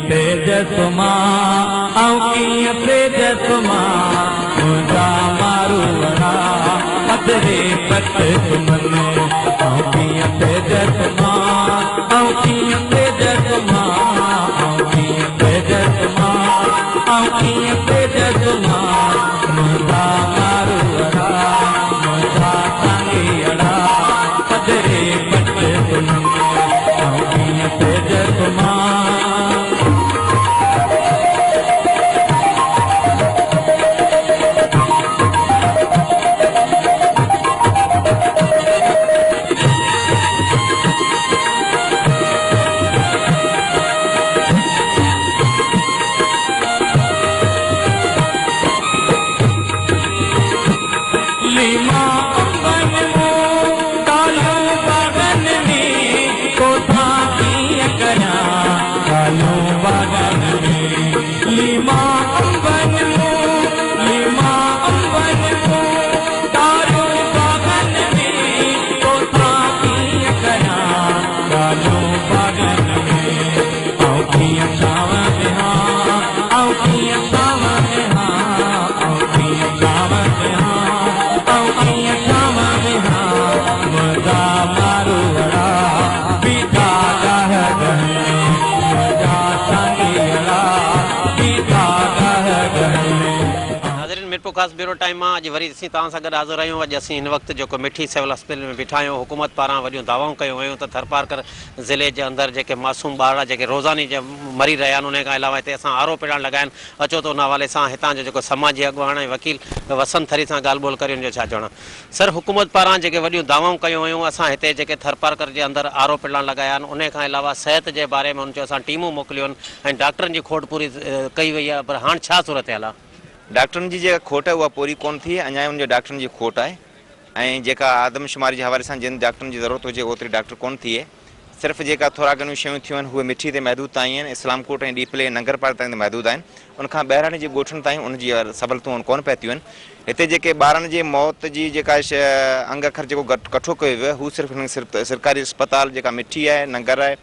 سيج سمهان، آئون ڪيئن سيج سمهان، منهنجا ماروئڙا پڌري پٽ سمهن، آئون ڪيئن سيج سمهان، آئون ڪيئن سيج سمهان، آئون ڪيئن سيج سمهان، آئون ڪيئن سيج سمهان، منهنجا ماروئڙا، منهنجا سانگيئڙا پڌري پٽ سمهن، آئون ڪيئن سيج سمهان. ليما انبن مون ڳالهيون باغن ۾، ڪوتا ڪيئن ڪريان ڳالهيون باغن ۾. ليما انبن مون، ليما انبن مون، ڳالهيون باغن ۾، ڪوتا ڪيئن ڪريان ڳالهيون باغن ۾. آئون ڪيئن ڇانو ويهان، آئون ڪيئن ڇانو ويهان، آئون ڪيئن ڇانو ويهان، آئون ڪيئن ڇانو ويهان، منهنجا ماروئڙا بيٺا گاهه ڳهن ۾، منهنجا سانگيئڙا بيٺا گاهه ڳهن ۾. ناظرين ميرپورخاص بيورو ٽائيم مان اڄ وري اسين توهان سان گڏ حاضر آهيون اڄ اسين هن وقت جيڪو مٺي سول اسپتال ۾ بيٺا آهيون حڪومت پاران وڏيون دعوائون ڪيون ويون ته ٿرپارڪر ضلعي جي اندر جيڪي معصوم ٻارڙا جيڪي روزاني جا مري رهيا آهن انهي کان علاوه هتي اسان آر او پلانٽ لڳايا آهن اچو ته ان حوالي سان هتان جو جيڪو سماجي اڳواڻ ۽ وڪيل وسند ٿري سان ڳالهه ٻولهه ڪريون ان جو ڇا چوڻ آهي سر حڪومت پاران جيڪي وڏيون دعوائون ڪيون ويون اسان هتي جيڪي ٿرپارڪر جي اندر آر او پلانٽ لڳايا آهن انهي کان علاوه صحت جي باري ۾ ان چيو اسان ٽيمون موڪليون آهن ۽ ڊاڪٽرن جي کوٽ پوري ڪئي وئي آهي پر هاڻ ڇا صورتحال آهي. ڊاڪٽرن جي جيڪا کوٽ آهي اها پوري ڪونه ٿي آهي اڃا ان جو ڊاڪٽرن جي کوٽ آهي ۽ جيڪا آدمشماري جي حوالي سان جن ڊاڪٽرن جي ضرورت هجي اوتري ڊاڪٽر ڪونه ٿئي. صرف جيڪا ٿورا گهڻيون شيون ٿيون آهن اهي مٺي تي محدود تائين آهن، اسلام ڪوٽ ۽ ڏيپلي ۽ ننگر پارڪر تائين ته محدود آهن، ان کان ٻهراڙي جي ڳوٺن تائين ان جي سهولتون ڪونه پهتيون آهن. هتي جيڪي ٻارن جي موت جي جيڪا انگ اکر جيڪو ڪٺو ڪيو ويو آهي هو صرف هن سرڪاري اسپتال جيڪا مٺي آهي، ننگر آهي،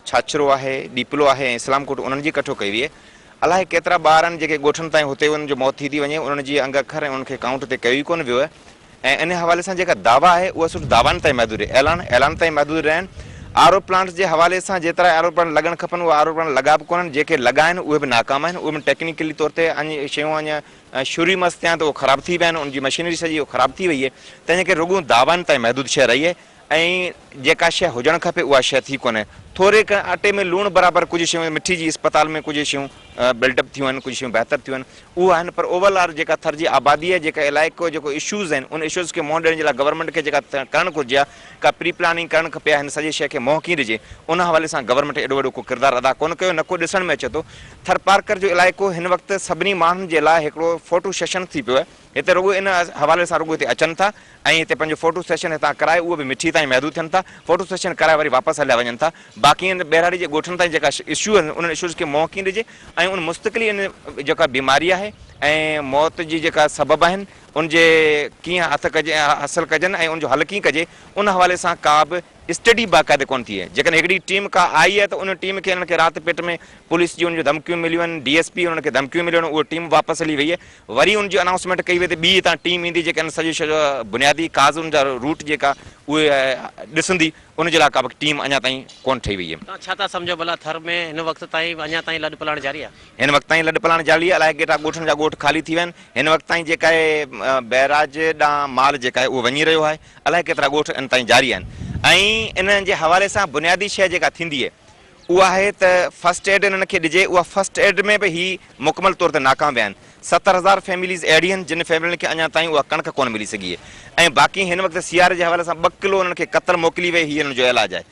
ڇاڇرو آهي، ڏيپلو آهي ۽ اسلام ڪوٽ انهن جي ڪٺو ڪئي وئي آهي. الائي ڪيترا ٻار آهن جيڪي ڳوٺن تائين هتي انهن جو موت ٿي ٿي وڃي انهن جي انگ اکر ۽ انهن کي ڪائونٽ هتي ڪيو ئي ڪونه ويو آهي ۽ ان حوالي سان جيڪا دعويٰ آهي اها صرف دعوائن تائين محدود رهي اعلان اعلان تائين محدود رهيا آهن. آر او پلانٽس جي حوالي سان جيترا آر او پلانٽ لڳڻ کپن اهي آر او پلانٽ لڳا به ڪونهن جيڪي لڳا آهن اهي به ناڪام آهن اهي به ٽيڪنيڪلي طور تي اڃ شيون اڃ شروع ئي مس ٿيا آهن ته اهي خراب ٿي ويا آهن ان جي مشينري سڄي خراب ٿي وئي آهي تنهن جي ڪري رڳو دعوائن تائين محدود شيء رهي آهي ۽ جيڪا شيء هجڻ کپي اها شيء ٿي ڪونهي. ٿوري اٽي ۾ لوڻ برابر ڪجهه شيون مٺي جي اسپتال ۾ ڪجهه شيون بلڊ اپ ٿيون آهن ڪجهه شيون بهتر ٿيون آهن اهو آهن پر اوور آل جيڪا ٿر جي آبادي آهي جيڪا علائقو جيڪو اشوز آهن ان اشوز کي منهن ڏيڻ جي لاء گورنمينٽ کي جيڪا ڪرڻ گهرجي ها ڪا پري پلاننگ ڪرڻ کپي ها هن سڄي شيء کي منهن ڪيئن ڏجي ان حوالي سان گورنمينٽ ايڏو وڏو ڪو ڪردار ادا ڪونه ڪيو نه ڪو ڏسڻ ۾ اچي ٿو ٿرپارڪر جو علائقو هن وقت سڀني ماڻهن جي لاء هڪڙو فوٽو سيشن ٿي پيو آهي هتي رڳو ان حوالي سان رڳو هتي اچن ٿا ۽ هتي پنهنجو فوٽو سيشن هتان ڪرائي اهو به مٺي تائين محدود ٿين ٿا فوٽو سيشن ڪرائي وري واپس هليا وڃن ٿا باقي ان ٻهراڙي جي ڳوٺن تائين جيڪا اشو آهن انهن اشوز کي منهن ڪيئن ڏجي ۽ ان مستقلي ان جيڪا بيماري آهي ۽ موت جي جيڪا سبب آهن ان جي ڪيئن هٿ ڪجي حاصل ڪجن ۽ ان جو حل ڪيئن ڪجي ان حوالي سان ڪا به اسٽڊي باقاعدي ڪونه ٿي آهي جيڪڏهن هڪڙي ٽيم ڪا آئي آهي ته ان ٽيم کي انهن کي رات پيٽ ۾ پوليس جي ان جون ڌمڪيون مليون آهن ڊي ايس پي انهن کي ڌمڪيون مليون آهن اها ٽيم واپس هلي وئي آهي وري ان جي انائونسمينٽ ڪئي وئي ته ٻي هتان ٽيم ايندي جيڪا ان سڄي شيء جو بنيادي ڪاز ان جا روٽ جيڪا اهي ڏسندي ان جي لاء ڪا به ٽيم اڃا تائين ڪونه ٺهي وئي آهي. توهان ڇا ٿا سمجهو ڀلا ٿر ۾ هن وقت تائين اڃا تائين لڏ پلاڻ جاري آهي؟ هن وقت تائين لڏ پلاڻ جاري آهي الائي ڪيترا ڳوٺن جا ڳوٺ خالي ٿي ويا آهن هن وقت تائين جيڪا آهي بئراج ڏانهن مال جيڪا آهي اهو وڃي رهيو آهي الائي ڪيترا ڳوٺ ان تائين جاري آهن ۽ انهن جي حوالي سان بنيادي شيء جيڪا ٿيندي اها آهي ته فرسٽ ايڊ انهن کي ڏجي اها فرسٽ ايڊ ۾ به هي مڪمل طور تي ناڪام ويا آهن 70,000 فيمليز اهڙي آهن جن فيملين کي اڃا تائين اها ڪڻڪ ڪونه ملي سگهي آهي ۽ باقي هن وقت سياري جي حوالي سان ٻه ڪلو انهن کي ڪتل موڪلي وئي هي انهن جو علاج آهي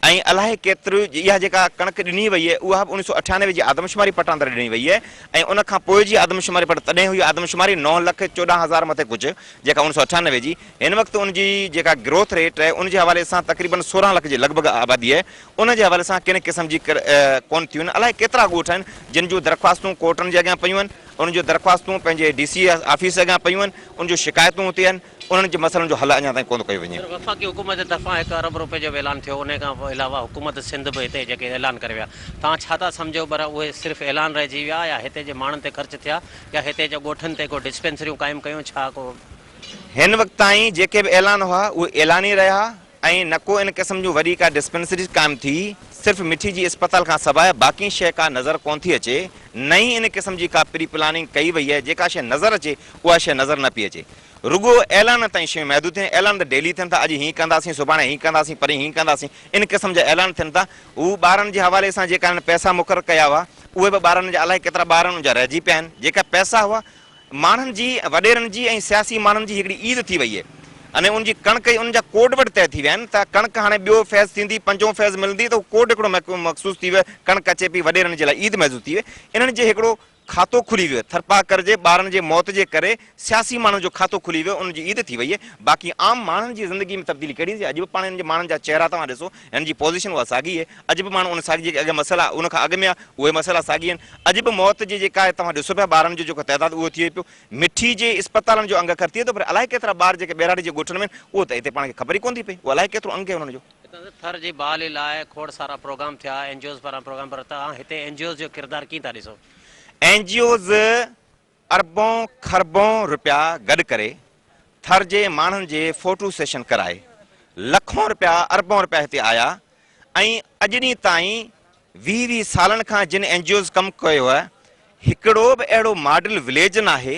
۽ الائي ڪيتريون اها جيڪا ڪڻڪ ڏني وئي آهي اها به اڻيهه سو اٺانوي جي آدمشماري پٽاندر ڏني وئي آهي ۽ ان کان پوء جي آدمشماري پٽ تڏهن هئي آدمشماري 9,14,000 مٿي ڪجهه جيڪا اڻيهه سو اٺانوي جي هن وقت ان جي جيڪا گروٿ ريٽ آهي ان جي حوالي سان تقريبن 16 لک جي لڳ ڀڳ آبادي آهي ان جي حوالي سان ڪنهن قسم جي ڪونه ٿيون آهن الائي ڪيترا ڳوٺ آهن جن جون درخواستون ڪورٽن جي اڳيان پيون آهن. انهن جون درخواستون پنهنجي ڊي سي آفيس اڳيان پيون آهن، ان جون شڪايتون اتي آهن، انهن جي مسئلن جو حل اڃا تائين ڪونه ڪيو وڃي. سر وفاقي حڪومت جي طرفان هڪ ارب روپين جو به اعلان ٿيو انهي کان علاوه حڪومت سنڌ به هتي جيڪي اعلان ڪري ويا توهان ڇا ٿا سمجهو پر اهي صرف اعلان رهجي ويا يا هتي جي ماڻهن تي خرچ ٿيا يا هتي جي ڳوٺن تي ڪو ڊسپينسريون قائم ڪيون ڇا ڪو هن وقت تائين جيڪي به اعلان هئا اهي اعلان ئي رهيا ۽ نه ڪو ان قسم جون وڏي ڪا ڊسپينسريز قائم ٿي، صرف مٺي جي اسپتال کان سواء باقي شيء ڪا نظر ڪونه ٿي اچي، نه ئي ان قسم جي ڪا پري پلاننگ ڪئي وئي آهي، جيڪا شيء نظر اچي اها شيء نظر نه پئي اچي. رڳو اعلان تائين شيون محدود ٿيون، اعلان ته ڊيلي ٿين ٿا، اڄ هيئن ڪنداسين، سڀاڻي هيئن ڪنداسين، پرين هيئن ڪنداسين، ان قسم جا اعلان ٿين ٿا. هو ٻارن جي حوالي سان جيڪا هنن پئسا مقرر ڪيا هئا، اهي به ٻارن جا الائي ڪيترا ٻار آهن ان جا رهجي پيا آهن، جيڪا پئسا هئا ماڻهن جي، وڏيرن جي ۽ سياسي ماڻهن جي هڪڙي عيد ٿي وئي ۽ ان جي ڪڻڪ ۽ ان جا ڪوڊ وٽ طئي ٿي ويا آهن ته ڪڻڪ هاڻي ٻيو فيز ٿيندي، پنجون فيز ملندي ته اهو ڪوڊ هڪڙو مخصوص ٿي ويو آهي، ڪڻڪ اچي پئي وڏيرن جي لاء عيد محسوس ٿي وئي، انهن جي هڪڙو کاتو کلي ويو آهي، ٿرپاڪر جي ٻارن جي موت جي ڪري سياسي ماڻهن جو کاتو کلي ويو، انهن جي عيد ٿي وئي آهي، باقي عام ماڻهن جي زندگي ۾ تبديلي ڪهڙي ايندي، اڄ به پاڻ انهن جي ماڻهن جا چهرا توهان ڏسو، هنن جي پوزيشن اها ساڳي آهي، اڄ به ماڻهو ان ساڳي جيڪي اڳ مسئلا ان کان اڳ ۾ آ اهي مسئلا ساڳي آهن، اڄ به موت جي جيڪا آهي توهان ڏسو پيا ٻارن جو جيڪو تعداد اهو ٿئي پيو، مٺي جي اسپتالن جو انگ اکر ٿئي ٿو پر الائي ڪيترا ٻار جيڪي ٻهراڙي جي ڳوٺن ۾ آهن اهو ته هتي پاڻ کي خبر ئي ڪونه ٿي پئي اهو الائي ڪيترو انگ آهي انهن جو. هتان ٿر جي بحالي لاء کوڙ سارا پروگرام ٿيا اين جي اوز پاران پروگرام پر توهان هتي اين جي اوز جو ڪردار ڪيئن ٿا ڏسو؟ اين جي اوز اربون کربون رپيا گڏ ڪري ٿر جي ماڻهن جي فوٽو سيشن ڪرائي لکون رپيا اربون رپيا هتي آيا ۽ اڄ ڏينهن تائين 20 20 سالن کان جن اين جي اوز ڪم ڪيو آهي هڪڙو به اهڙو ماڊل وليج ناهي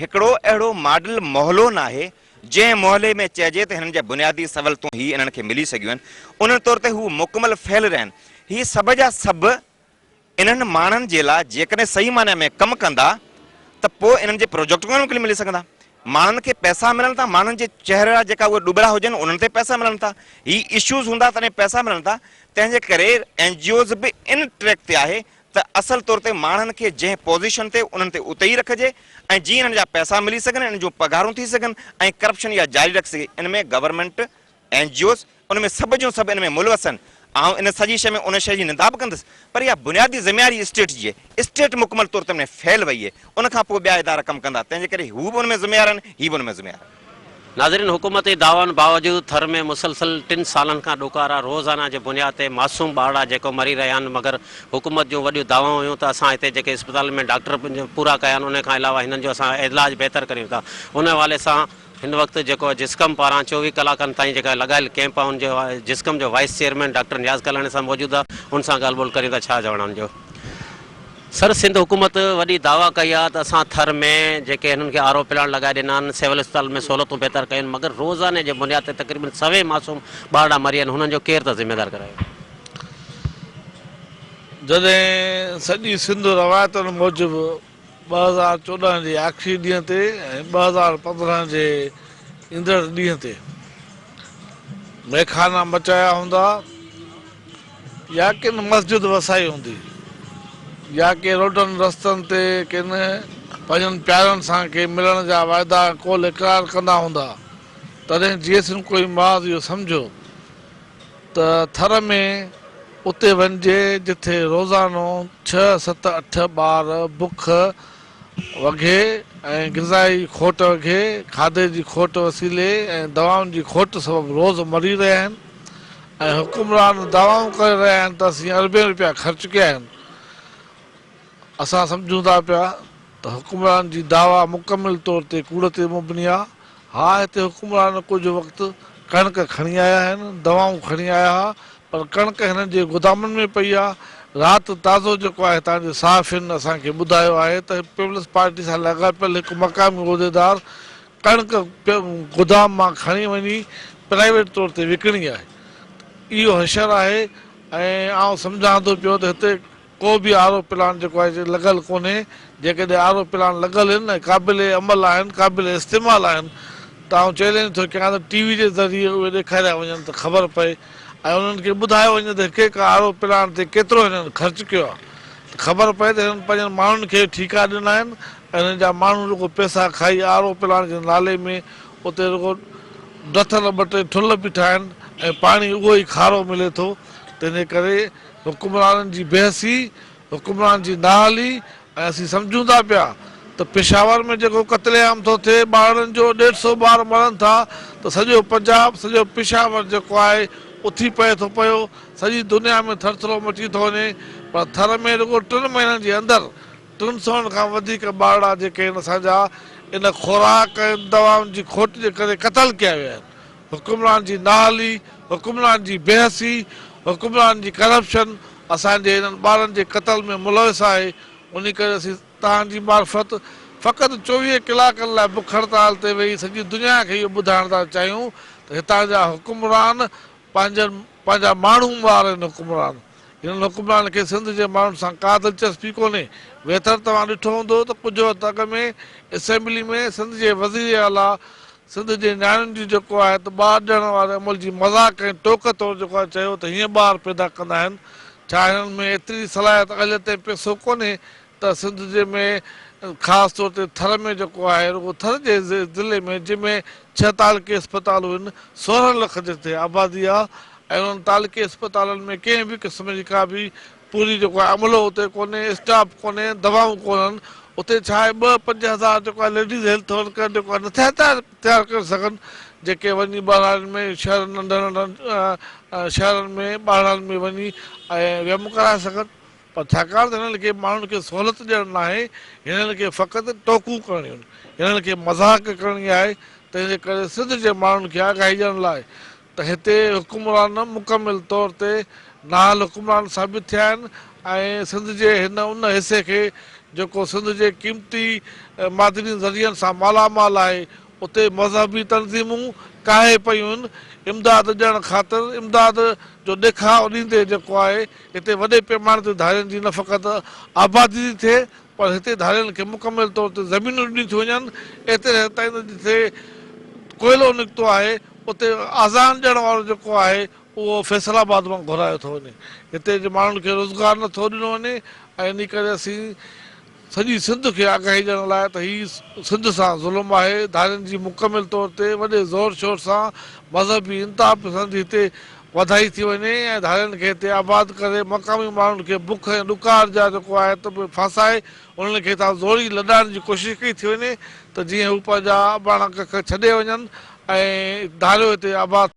هڪڙو اهڙو ماڊل محلو ناهي جنهن محلي ۾ چئجي ته هنن جا بنيادي سهولتون هي انهن کي ملي سگهيون آهن انهن طور تي هو مڪمل فيل رهن هي سڀ جا سڀ انهن ماڻهن جي لاء جيڪڏهن صحيح معنيٰ ۾ ڪم ڪندا ته پوء انهن جي پروجيڪٽ ڪونه ملي سگهندا. ماڻهن کي پئسا ملن ٿا، ماڻهن جي چهرا جيڪا اهي ڏٻرا هجن انهن تي پئسا ملن ٿا. هي اشوز هوندا تڏهن پئسا ملن ٿا. تنهن جي ڪري اين جي اوز به ان ٽريڪ تي آهي ته اصل طور تي ماڻهن کي جنهن پوزيشن تي انهن تي اتي ئي رکجي ۽ جيئن انهن جا پئسا ملي سگهن، انهن جون پگهارون ٿي سگهن ۽ ڪرپشن اها جاري رکي سگهي. ان ۾ گورنمينٽ، اين جي اوز، ان ۾ سڀ جون سڀ ان ۾ ملوث آهن. آئون ان سڄي شيء ۾ ان شيء جي نندا به ڪندس پر اها بنيادي ذميواري اسٽيٽ جي آهي. اسٽيٽ مڪمل طور تي ان ۾ فيل وئي آهي. ان کان پوء ٻيا ادارا ڪم ڪندا. تنهن جي ڪري هو به ان ۾ ذميوار آهن، هي به ان ۾ ذميوار آهن. ناظرين حڪومتي دعوائن باوجود ٿر ۾ مسلسل ٽن سالن کان ڏوڪارا روزانه جي بنياد تي معصوم ٻارڙا جيڪو مري رهيا آهن مگر حڪومت جون وڏيون دعوائون هيون ته اسان هتي جيڪي اسپتالن ۾ ڊاڪٽر پورا ڪيا آهن ان کان علاوه هنن جو اسان علاج بهتر ڪريون ٿا ان حوالي سان هن وقت جيڪو جسقم پاران 24 ڪلاڪن تائين جيڪا لڳايل ڪئمپ آهي ان جو جسقم جو vice chairman doctor Niaz Kalani صاحب موجود آهي ان سان ڳالهه ٻولهه ڪريون ٿا ڇا چوڻ آهي ان جو. سر سنڌ حڪومت وڏي دعويٰ ڪئي آهي ته اسان ٿر ۾ جيڪي هنن کي آر او پلانٽ لڳائي ڏنا آهن سول اسپتال ۾ سهولتون بهتر ڪيون آهن مگر روزاني جي بنياد تي تقريبن سوين معصوم ٻارڙا مري ويا آهن هنن جو ڪير ٿا ذميوار ڪرايو. جڏهن سڄي سنڌ روايتن موجب 2014 جي آخري ڏينهن تي ۽ 2015 جي ايندڙ ڏينهن تي ميخانا مچايا هوندا يا ڪن مسجد وسائي هوندي يا ڪي روڊن رستن تي ڪن پنهنجن پيارن سان ڪي ملڻ جا وعدا ۽ قول اقرار ڪندا هوندا تڏهن جيئسين ڪوئي معاذ اهو سمجهيو ته ٿر ۾ اتي وڃجي جٿي روزانو ڇهه ست اٺ ٻار بک وگهي ۽ غذائي کوٽ وگهي، کاڌي جي کوٽ وسيلي ۽ دوائن جي کوٽ سبب روز مري رهيا آهن ۽ حڪمران دعوائون ڪري رهيا آهن ته اسين اربين رپيا خرچ ڪيا آهن. اسان سمجهون ٿا پيا ته حڪمران جي دعويٰ مڪمل طور تي ڪوڙ تي مبني آ. ها هتي حڪمران ڪجهه وقت ڪڻڪ کڻي آيا آهن، دوائون کڻي آيا ها پر ڪڻڪ هنن جي گودامن ۾ پئي آ. رات تازو جيڪو آهي هتان جي صحافين اسان کي ٻڌايو آهي ته پيپلز پارٽي سان لاڳاپيل هڪ مقامي عهديدار ڪڻڪ گودام مان کڻي وڃي پرائيويٽ طور تي وڪڻي آهي. اهو حشر آهي ۽ آئون سمجهان ٿو پيو ته هتي ڪو به آر او پلانٽ جيڪو آهي لڳل ڪونهي، جيڪڏهن آر او پلانٽ لڳل آهن ۽ قابل عمل آهن، قابل استعمال آهن ته آئون چئلينج ٿو ڪيان ته ٽي وي جي ذريعي اهي ڏيکاريا وڃن ته خبر پئي ۽ انهن کي ٻڌايو وڃي ته هڪ هڪ آر او پلانٽ تي ڪيترو هنن خرچ ڪيو آهي ته خبر پئي ته هنن پنهنجن ماڻهن کي ٺيڪا ڏنا آهن ۽ هنن جا ماڻهو رڳو پئسا کائي آر او پلانٽ جي نالي ۾ اتي رڳو ڊٿل ٻه ٽي ٺلهه بيٺا آهن ۽ پاڻي اهو ئي کارو ملي ٿو تنهنجي ڪري حڪمرانن جي بيحسي، حڪمرانن جي نااهلي ۽ اسين سمجهون ٿا پيا ته پشاور ۾ جيڪو قتل عام ٿو ٿئي ٻارڙن جو ڏيڍ سئو ٻار مرن ٿا ته سڄو پنجاب سڄو پشاور جيڪو آهي اٿي پئي ٿو پيو سڄي دنيا ۾ ٿرٿلو مچي ٿو وڃي پر ٿر ۾ رڳو ٽن مهينن جي اندر ٽن سون کان وڌيڪ ٻارڙا جيڪي آهن اسان جا ان خوراڪ ۽ دوائن جي کوٽ جي ڪري قتل ڪيا ويا آهن. حڪمران جي نااهلي، حڪمران جي بيحسي، حڪمران جي ڪرپشن اسان جي انهن ٻارن جي قتل ۾ ملوث آهي انهي ڪري اسين توهان جي معرفت فقط 24 ڪلاڪن لاء بک هڙتال تي ويهي سڄي دنيا کي اهو ٻڌائڻ ٿا چاهيون ته هتان جا حڪمران پنهنجن پنهنجا ماڻهو مار آهن حڪمران. هنن حڪمرانن کي سنڌ جي ماڻهن سان ڪا دلچسپي ڪونهي. ويتر توهان ڏٺو هوندو ته ڪجهه وقت اڳ ۾ اسيمبلي ۾ سنڌ جي وزير اعليٰ سنڌ جي نياڻين جي جيڪو آهي ته ٻار ڄڻڻ واري عمل جي مذاق ۽ ٽوڪ طور جيڪو آهي چيو ته هيئن ٻار پيدا ڪندا آهن ڇا هنن ۾ ايتري صلاحيت اهليت ۽ پئسو ڪونهي ته سنڌ جي ۾ خاص طور تي ٿر ۾ جيڪو آهي رڳو ٿر جي ضلعي ۾ جنهن ۾ ڇهه تعلقي اسپتالون آهن 16 لک جتي آبادي آهي ۽ انهن تعلقي اسپتالن ۾ ڪنهن به قسم جي ڪا به پوري جيڪو آهي عملو اتي ڪونهي اسٽاف ڪونهي دوائون ڪونهن اتي ڇا آهي ٻه 5000 جيڪو آهي ليڊيز هيلٿ ورڪر جيڪو آهي نٿا تيار ڪري سگهن جيڪي وڃي ٻهراڙين ۾ شهرن ننڍن ننڍن شهرن ۾ ٻهراڙين ۾ وڃي ۽ ويم ڪرائي سگهن. پر ڇاڪاڻ ته هنن کي ماڻهن کي سهولت ڏيڻ ناهي، هنن کي فقط ٽوڪون ڪرڻيون آهن، هنن کي مذاق ڪرڻي آهي، تنهن جي ڪري سنڌ جي ماڻهن کي آگاهي ڏيڻ لاء ته هتي حڪمران مڪمل طور تي نااهل حڪمران ثابت ٿيا آهن ۽ سنڌ جي هن ان حصي کي جيڪو سنڌ جي قيمتي معدني ذريعن سان مالا مال آهي اتي مذهبي تنظيمون ڪاهي پيون آهن امداد ڏيڻ خاطر امداد جو ڏيکاء ڏيندي جيڪو آهي هتي وڏي پيماني تي ڌارين جي نه فقط آبادي ٿي ٿئي پر هتي ڌارين کي مڪمل طور تي زمينون ڏنيون ٿيون وڃن ايتري حد تائين ته جتي ڪوئلو نڪتو آهي اتي آذان ڏيڻ وارو جيڪو آهي اهو فيصل آباد مان گهرايو ٿو وڃي هتي جي ماڻهن کي روزگار نه ٿو ڏنو وڃي ۽ انهي ڪري اسين سڄي سنڌ کي آگاهي ڏيڻ لاء ته هي سنڌ سان ظلم آهي، ڌارين جي مڪمل طور تي وڏي زور شور سان مذهبي انتها پسندي هتي وڌائي ٿي وڃي ۽ ڌارين کي هتي آباد ڪري مقامي ماڻهن کي بک ۽ ڏڪار جا جيڪو آهي ته به ڦاسائي انهن کي هتان زوري لڏائڻ جي ڪوشش ڪئي ٿي وڃي ته جيئن هو پنهنجا اباڻا ڪک ڇڏي وڃن ۽ ڌاريو هتي آباد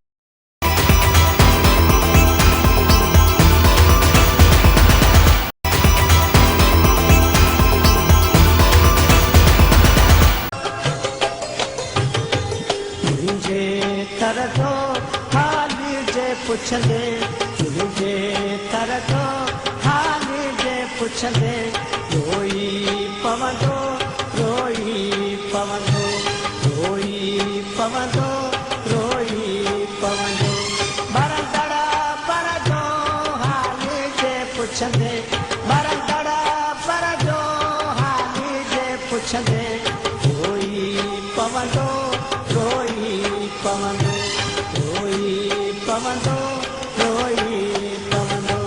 تنهنجي تر جو حال جي پڇندي تنهنجي تر جو حال جي پڇندي روئي پوندو روئي پوندو روئي پوندو روئي پوندو ٻرندڙ پر جو حال جي پڇندي ٻرندڙ پر جو حال جي پڇندي روئي پوندو روئي پوندو روئي پوندو روئي پوندو.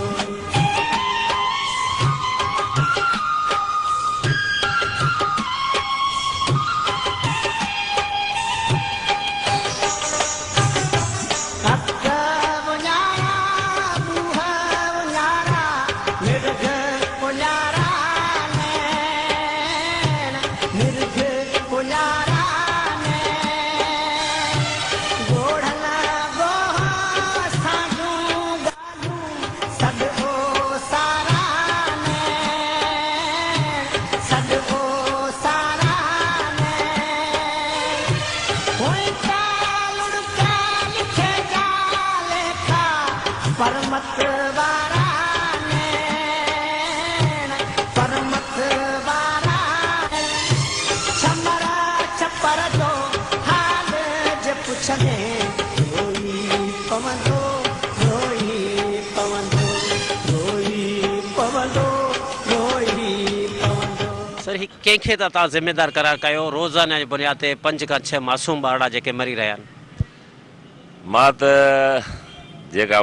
ڪک اڃارا، ٻوهه اڃارا، نرگهه اڃارا نيڻ، نرگهه اڃارا نيڻ، ڳوڙهن ڳوهه سانجون ڳالهيون، سڏ او سارا نيڻ، سڏ او سارا نيڻ. سر هي ڪنهن کي ٿا توهان ذميدار قرار ڪيو روزانه جي بنياد تي پنج کان ڇهه معصوم ٻارڙا جيڪي مري رهيا آهن. مان ته جيڪا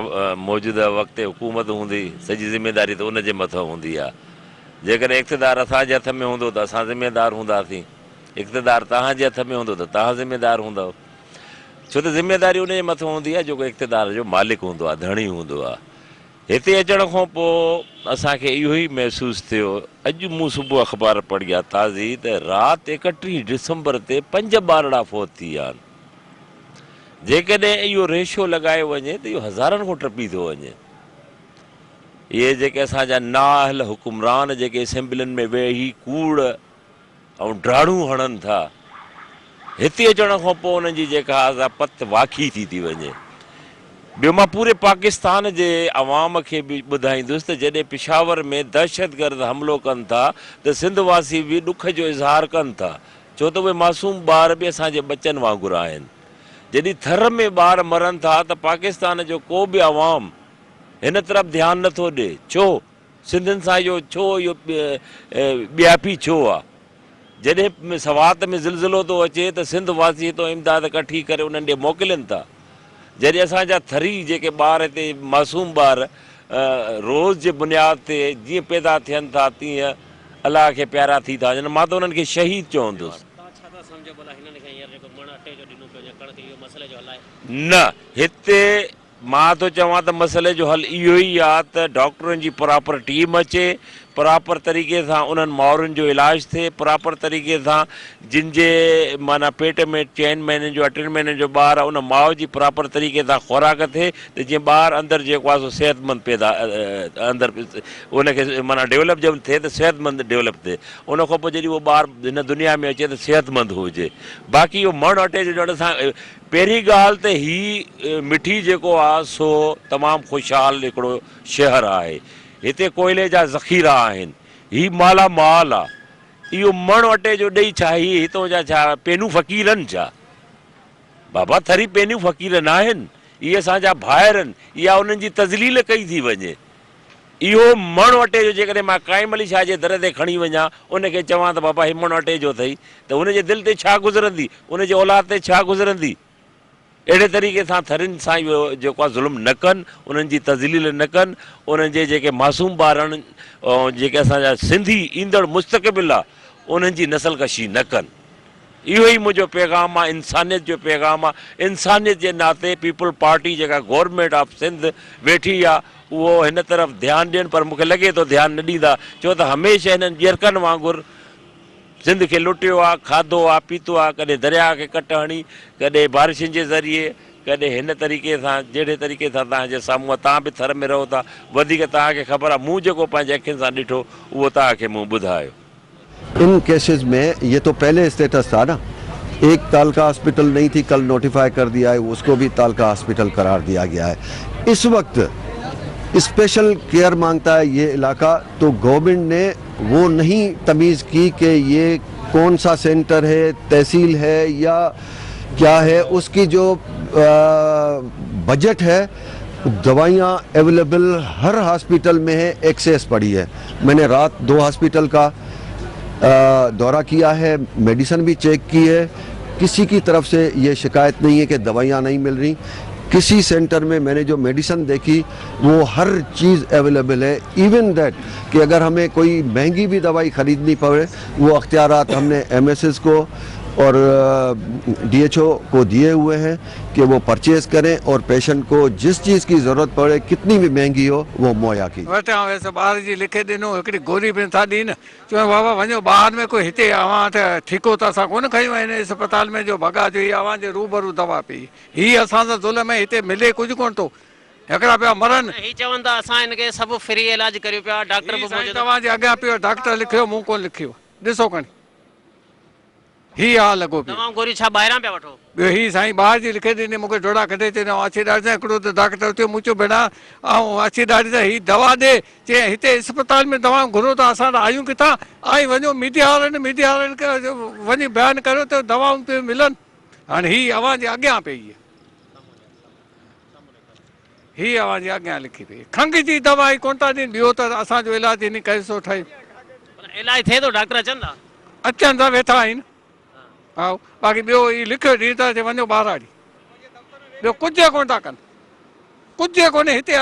موجوده وقت حڪومت هوندي سڄي ذميداري ته ان جي مٿان هوندي آهي جيڪڏهن اقتدار اسان جي هٿ ۾ هوندو ته اسان ذميدار هونداسين اقتدار توهان جي هٿ ۾ هوندو ته توهان ذميدار هوندؤ ڇو ته ذميداري ان جي مٿان هوندي آهي جيڪو اقتدار جو مالڪ هوندو آهي ڌڻي هوندو آهي. هتي اچڻ کان پوء اسان کي اهو ئي محسوس ٿيو، اڄ مون صبح اخبار پڙهي آ تازي ته رات ايڪٽيهه ڊسمبر تي پنج ٻارڙا فوت ٿي ويا آهن. جيڪڏهن اهو ريشو لڳايو وڃي ته اهو هزارن کان ٽپي ٿو وڃي. اهي جيڪي اسان جا نااهل حڪمران جيڪي اسيمبلين ۾ ويهي ڪوڙ ۽ ڊاڙون هڻن ٿا. هتي اچڻ کان پوء انهن جي جيڪا آ پت واکي ٿي ٿي وڃي. ٻيو مان پوري پاڪستان جي عوام کي به ٻڌائيندس ته جڏهن پشاور ۾ دهشتگرد حملو ڪن ٿا ته سنڌ واسي به ڏک جو اظهار ڪن ٿا ڇو ته اهي معصوم ٻار به اسان جي ٻچن وانگر آهن. جڏهن ٿر ۾ ٻار مرن ٿا ته پاڪستان جو ڪو به عوام هن طرف ڌيان نه ٿو ڏي. ڇو؟ سنڌين سان اهو ڇو اهو ٻياپي ڇو آ؟ جڏهن سوات ۾ زلزلو ٿو اچي ته سنڌ واسي هتو امداد ڪٺي ڪري انهن ڏي موڪلين ٿا. جڏهن اسان جا ٿري جيڪي ٻار هتي معصوم ٻار روز جي بنياد تي جيئن پيدا ٿين ٿا تيئن الله کي پيارا ٿي ٿا وڃن مان ته انهن کي شهيد چوندس. توهان ڇا ٿا سمجهو ڀلا هنن کي هينئر جيڪو مڻ اٽي جو ڏنو پيو وڃي ڪڻڪ اهو مسئلي جو حل آهي؟ نه هتي مان ٿو چوان ته مسئلي جو حل اهو ئي آ ته ڊاڪٽرن جي پراپر ٽيم اچي، پراپر طريقي سان انهن مائرن جو علاج ٿئي، پراپر طريقي سان جن جي معنيٰ پيٽ ۾ چئن مهينن جو يا ٽن مهينن جو ٻار آ ان ماء جي پراپر طريقي سان خوراڪ ٿئي ته جيئن ٻار اندر جيڪو آ سو صحتمند پيدا اندر ان کي معنيٰ ڊولپ جب ٿئي ته صحتمند ڊولپ ٿئي ان کان پوء جڏهن اهو ٻار هن دنيا ۾ اچي ته صحتمند هجي باقي اهو مڻ اٽي جو ڏيڻ سان پهرين ڳالهه ته هي مٺي جيڪو آ سو تمام خوشحال هڪڙو شهر آهي. هتي ڪوئلي جا ذخيرا آهن. هي مالا مال آ. اهو مڻ اٽي جو ڏئي ڇا هي هتون جا ڇا پينو فقير آهن ڇا؟ بابا ٿري پينو فقير ناهن. اهي اسان جا ڀائر آهن. اها انهن جي تذليل ڪئي ٿي وڃي. اهو مڻ اٽي جو جيڪڏهن مان قائم علي شاهه جي در تي کڻي وڃان، ان کي چوان ته بابا هي مڻ اٽي جو اٿئي ته هن جي دل تي ڇا گذرندي، ان جي اولاد تي ڇا گذرندي؟ اهڙي طريقي سان ٿرين سان اهو جيڪو آهي ظلم نه ڪن، انهن جي تذليل نه ڪن، انهن جي جيڪي معصوم ٻارن ۽ جيڪي اسان جا سنڌي ايندڙ مستقبل آهي انهن جي نسل ڪشي نه ڪن. اهو ئي منهنجو پيغام آ، انسانيت جو پيغام آ، انسانيت جي ناتي پيپلز پارٽي جيڪا گورنمينٽ آف سنڌ ويٺي آ اهو هن طرف ڌيان ڏين پر مونکي لڳي ٿو ڌيان نه ڏيندا ڇو ته هميشه هنن ڄرڪن وانگر سنڌ کي لٽيو آ، کاڌو آ، پيتو آ، ڪڏهن درياهه کي ڪٽ هڻي، ڪڏهن بارشن جي ذريعي، ڪڏهن هن طريقي سان جهڙي طريقي سان توهان جي سامهون آ، توهان به ٿر ۾ رهو ٿا وڌيڪ توهان کي خبر آ، مون جيڪو پنهنجي اکين سان ڏٺو اهو توهان کي مون ٻڌايو. ان ڪيسز ۾ ये तो पहले स्टेटस था ना एक तालका हॉस्पिटल नहीं थी कल नोटिफाई कर दिया है उसको भी तालका हॉस्पिटल करार दिया गया है इस वक्त स्पेशल केयर मांगता है ये इलाका तो गवर्नमेंट ने वो नहीं तमीज़ की कि ये कौन सा सेंटर है तहसील है या क्या है उसकी जो बजट है दवाइयाँ अवेलेबल हर हॉस्पिटल में है एक्सेस पड़ी है मैंने रात दो हॉस्पिटल का दौरा किया है मेडिसिन भी चेक की है किसी की तरफ से ये शिकायत नहीं है कि दवाइयाँ नहीं मिल रही किसी सेंटर में मैंने जो मेडिसिन देखी वो हर चीज़ अवेलेबल है इवन that कि अगर हमें कोई महंगी भी दवाई ख़रीदनी पड़े वो अख्तियारात हमने एम एस एस को और डी एच ओ को दिए हुए हैं कि वो परचेज़ करें और पेशेंट को जिस चीज़ की ज़रूरत पड़े कितनी भी महंगी हो वो मुहैया की। وٽان ويس ٻار جي لکي ڏنو هڪڙي گوري به نٿا ڏين چيو بابا وڃو ٻاهر ۾ ڪو هتي اوهان ته ٺيڪو ته اسان ڪونه کنيو آهي هن اسپتال ۾ جو ڀڳا جو هي اوهان جي روبرو دوا پئي هي اسان سان ظلم آهي هتي ملي ڪجهه ڪونه ٿو هڪڙا پيا مرن. هي چون ٿا اسان هن کي سڀ فري علاج ڪريون پيا ڊاڪٽر هي به سائين موجود. توهان جي اڳيان پيو ڊاڪٽر لکيو مون ڪونه لکيو ڏسو کڻي. هي حال لڳو پيو. دوائون گوريون ڇا ٻاهران پيا وٺو؟ ٻيو هي سائين ٻاهر جي لکي ڏني مون کي ڊوڙا ڪڍي چئي آئون اڇي ڏاڙهي سان هڪڙو ته ڊاڪٽر اٿيو مون چيو ڀيڻا آئون اڇي ڏاڙهي سان هي دوا ڏي چيائين هتي اسپتال ۾ دوائون گهرو ته اسان وٽ آيون ڪٿان آئين وڃو ميڊيا وارن ميڊيا وارن کي وڃي بيان ڪريو ته دوائون پيون ملن هاڻي هي اوهان جي اڳيان پئي هي. هي اوهان جي اڳيان لکي پئي. کنگهه جي دوا ئي ڪونه ٿا ڏين، ٻيو ته اسان جو علاج هن ڪيس ٿو ٺهي. پر علاج ٿئي ٿو، ڊاڪٽر اچن ٿا؟ اچن ٿا، ويٺا آهن. هائو، باقي ٻيو هي لکيو ڏين ٿا چي وڃو ٻاهراڙي. ٻيو ڪجهه ڪونه ٿا ڪن. ڪجهه ڪونهي هتي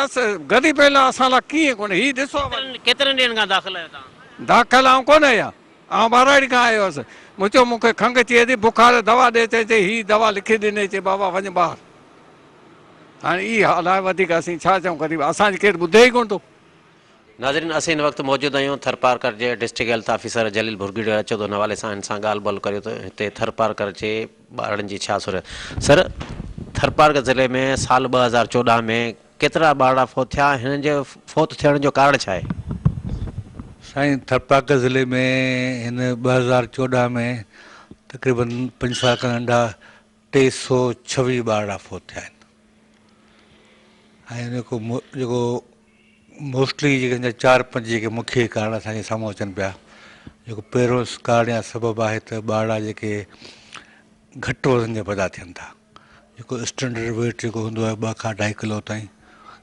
غريبن لاء اسان لاء ڪيئن ڪونهي. هي ڏسو اوهان. ڪيترن ڏينهن کان داخل آهيو توهان؟ داخل آئون ڪونه آهيان. آئون ٻهراڙي کان آيو هوس. مون چيو مون کي کنگهه ٿئي ٿي، بخار، دوا ڏي. چئي هي دوا لکي ڏني، چي بابا وڃ ٻاهر. هاڻي اي حال آهي وڌيڪ اسين ڇا چئون غريب اسان جي ڪير ٻڌي ئي ڪونه ٿو. ناظرين اسين هن وقت موجود آهيون ٿرپارڪر جي district health officer Jalil Bhurgri اچو ته ان حوالي سان هن سان ڳالهه ٻولهه ڪريون ته هتي ٿرپارڪر جي ٻارڙن جي ڇا صورت سر ٿرپارڪر ضلعي ۾ سال 2014 ۾ ڪيترا ٻارڙا فوت ٿيا هنن جي فوت ٿيڻ جو ڪارڻ ڇا آهي؟ سائين ٿرپارڪر ضلعي ۾ هن 2014 ۾ تقريبن پنج سال کن ننڍا 326 ٻارڙا فوت ٿيا آهن ۽ جيڪو جيڪو موسٽلي جيڪي ان جا چار پنج جيڪي مکيه ڪارڻ اسان جي سامهون اچن پيا جيڪو پهريون ڪارڻ يا سبب آهي ته ٻارڙا جيڪي گهٽ وزن جا پيدا ٿين ٿا جيڪو اسٽينڊرڊ ويٽ جيڪو هوندو آهي ٻه کان اڍائي ڪلو تائين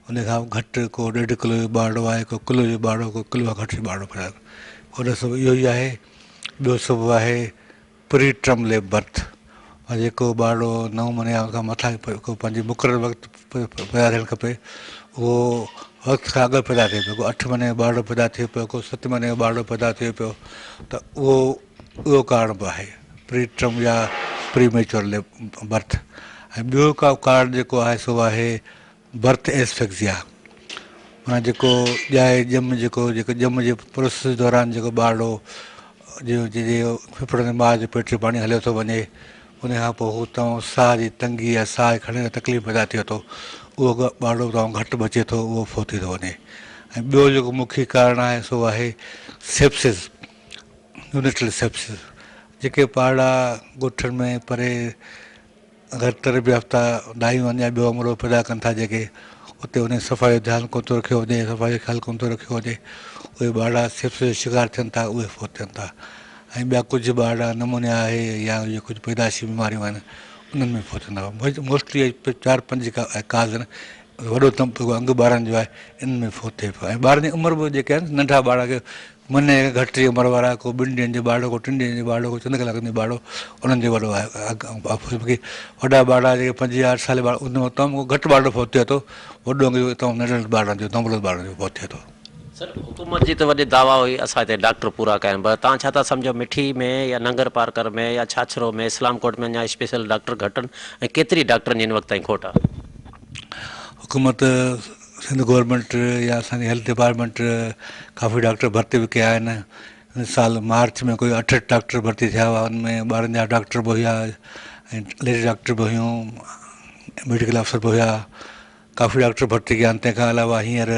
ان کان گهٽ ڪو ڏيڍ ڪلو جو ٻارڙو آهي ڪو ڪلو جو ٻارڙو ڪو ڪلو کان گهٽ جو ٻارڙو پيدا ان سبب اهو ئي آهي ٻيو سبب آهي پري ٽرم ليب برٿ مان جيڪو ٻارڙو نو مهينا يا ان کان مٿان پنهنجي مقرر وقت پيدا ٿيڻ کپي اهو وقت کان اڳ پيدا ٿئي پيو ڪو اٺ مهيني جو ٻارڙو پيدا ٿئي پيو ڪو ست مهيني جو ٻارڙو پيدا ٿئي پيو ته اهو اهو ڪارڻ به آهي پري ٽرم يا پري ميچور ليب برٿ ۽ ٻيو ڪارڻ جيڪو آهي سو آهي برٿ ايسفڪسيا معنيٰ جيڪو ڄائي ڄم جيڪو جيڪو ڄم جي پروسيس دوران جيڪو ٻارڙو جي جي ڦڦڙن ۾ ماء جي پيٽ جو پاڻي هليو ٿو وڃي ان کان پوء هو تمام ساهه جي تنگي يا ساهه کڻڻ ۾ تڪليف پيدا ٿئي ٿو اهو ٻارڙو تمام گهٽ بچي ٿو اهو فوت ٿي ٿو وڃي ۽ ٻيو جيڪو مکيه ڪارڻ آهي سو آهي سيپسس يونيٽل سيپسس جيڪي ٻارڙا ڳوٺن ۾ پري غير تربيت يافته دايون آهن يا ٻيو عملو پيدا ڪن ٿا جيڪي اتي انهي صفائي جو ڌيان ڪونه ٿو رکيو وڃي صفائي جو خيال ڪونه ٿو رکيو وڃي اهي ٻارڙا سيپسس جو شڪار ٿين ٿا اهي فوت ٿين ٿا ۽ ٻيا ڪجهه ٻارڙا نمونيا آهي يا اهي ڪجهه پيدائشي بيماريون آهن انهن ۾ فوت ٿين ٿا موسٽلي چار پنج جيڪا ڪاز آهن وڏو انگ ٻارن جو آهي انهن ۾ فوت ٿئي پيو ۽ ٻارن جي عمر به جيڪي آهن ننڍا ٻارڙا مهيني کان گهٽ جي عمر وارا، ڪو ٻن ڏينهن جو ٻارڙو، ڪو ٽن ڏينهن جو ٻارڙو، ڪو چند ڪلاڪن جو ٻارڙو، انهن جو وڏو آهي باقي وڏا ٻارڙا جيڪي پنج يا اٺ سالي ٻار ان ۾ تمام گهٽ ٻارڙو فوت ٿئي ٿو، وڏو انگ تمام ننڍن ٻارڙن جو نومولود ٻارڙن جو فوت ٿئي ٿو. سر حڪومت جي ته وڏي دعويٰ هئي اسان هتي ڊاڪٽر پورا ڪيا آهن پر توهان ڇا ٿا سمجهو مٺي ۾ يا ننگر پارڪر ۾ يا ڇاڇرو ۾ اسلام ڪوٽ ۾ اڃا اسپيشل ڊاڪٽر گهٽ آهن ۽ ڪيتري ڊاڪٽرن جي هن وقت تائين کوٽ آهي؟ حڪومت سنڌ گورنمينٽ يا اسان جي هيلٿ ڊپارٽمينٽ ڪافي ڊاڪٽر ڀرتي به ڪيا آهن هن سال مارچ ۾ ڪوئي 68 ڊاڪٽر ڀرتي ٿيا هئا ان ۾ ٻارن جا ڊاڪٽر به هيا ۽ ليڊي ڊاڪٽر به هيون ميڊيڪل آفيسر به هيا ڪافي ڊاڪٽر ڀرتي ڪيا آهن تنهن کان علاوه هينئر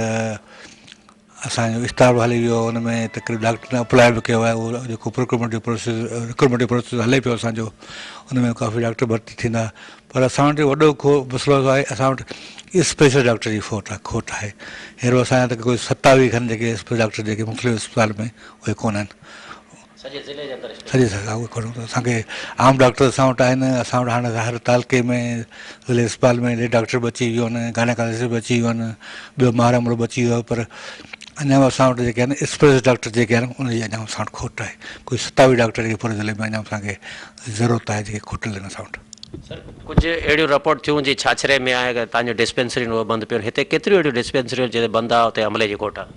اسان جو اشتهار به هلي ويو ان ۾ تقريبن ڊاڪٽرن اپلاء به ڪيو آهي اهو جيڪو پروڪيورمينٽ جو پروسيس رڪروٽمينٽ جو پروسيس هلي پيو اسان جو ان ۾ ڪافي ڊاڪٽر ڀرتي ٿيندا پر اسان وٽ وڏو کو مسئلو آهي اسان وٽ اسپيشل ڊاڪٽر جي کوٽ آهي کوٽ آهي هينئر اسان جا ته ڪوئي 27 کن جيڪي اسپيشل ڊاڪٽر جيڪي مختلف اسپتال ۾ اهي ڪونهن سڄي ضلعي جي اندر سڄي اسان کي عام ڊاڪٽر اسان وٽ آهن اسان وٽ هاڻي هر تعلقي ۾ ضلعي اسپتال ۾ ليڊي ڊاڪٽر به اچي ويو آهن گائناڪالاجسٽ به اچي ويو آهن ٻيو ماهر عملو به اچي ويو آهي پر اڃا به اسان وٽ جيڪي آهن اسپيشلسٽ ڊاڪٽر جيڪي آهن ان جي اڃا اسان وٽ کوٽ آهي ڪوئي 27 ڊاڪٽر جيڪي پوري ضلعي ۾ اڃا اسان کي ضرورت آهي جيڪي کوٽل آهن اسان وٽ. سر ڪجهه اهڙيون رپورٽ ٿيون جي ڇاڇري ۾ آهي تان جو ڊسپينسريون اهي بند پيون آهن هتي ڪيتريون اهڙيون ڊسپينسريون جتي بند آهي اتي عملي جي کوٽ آهي.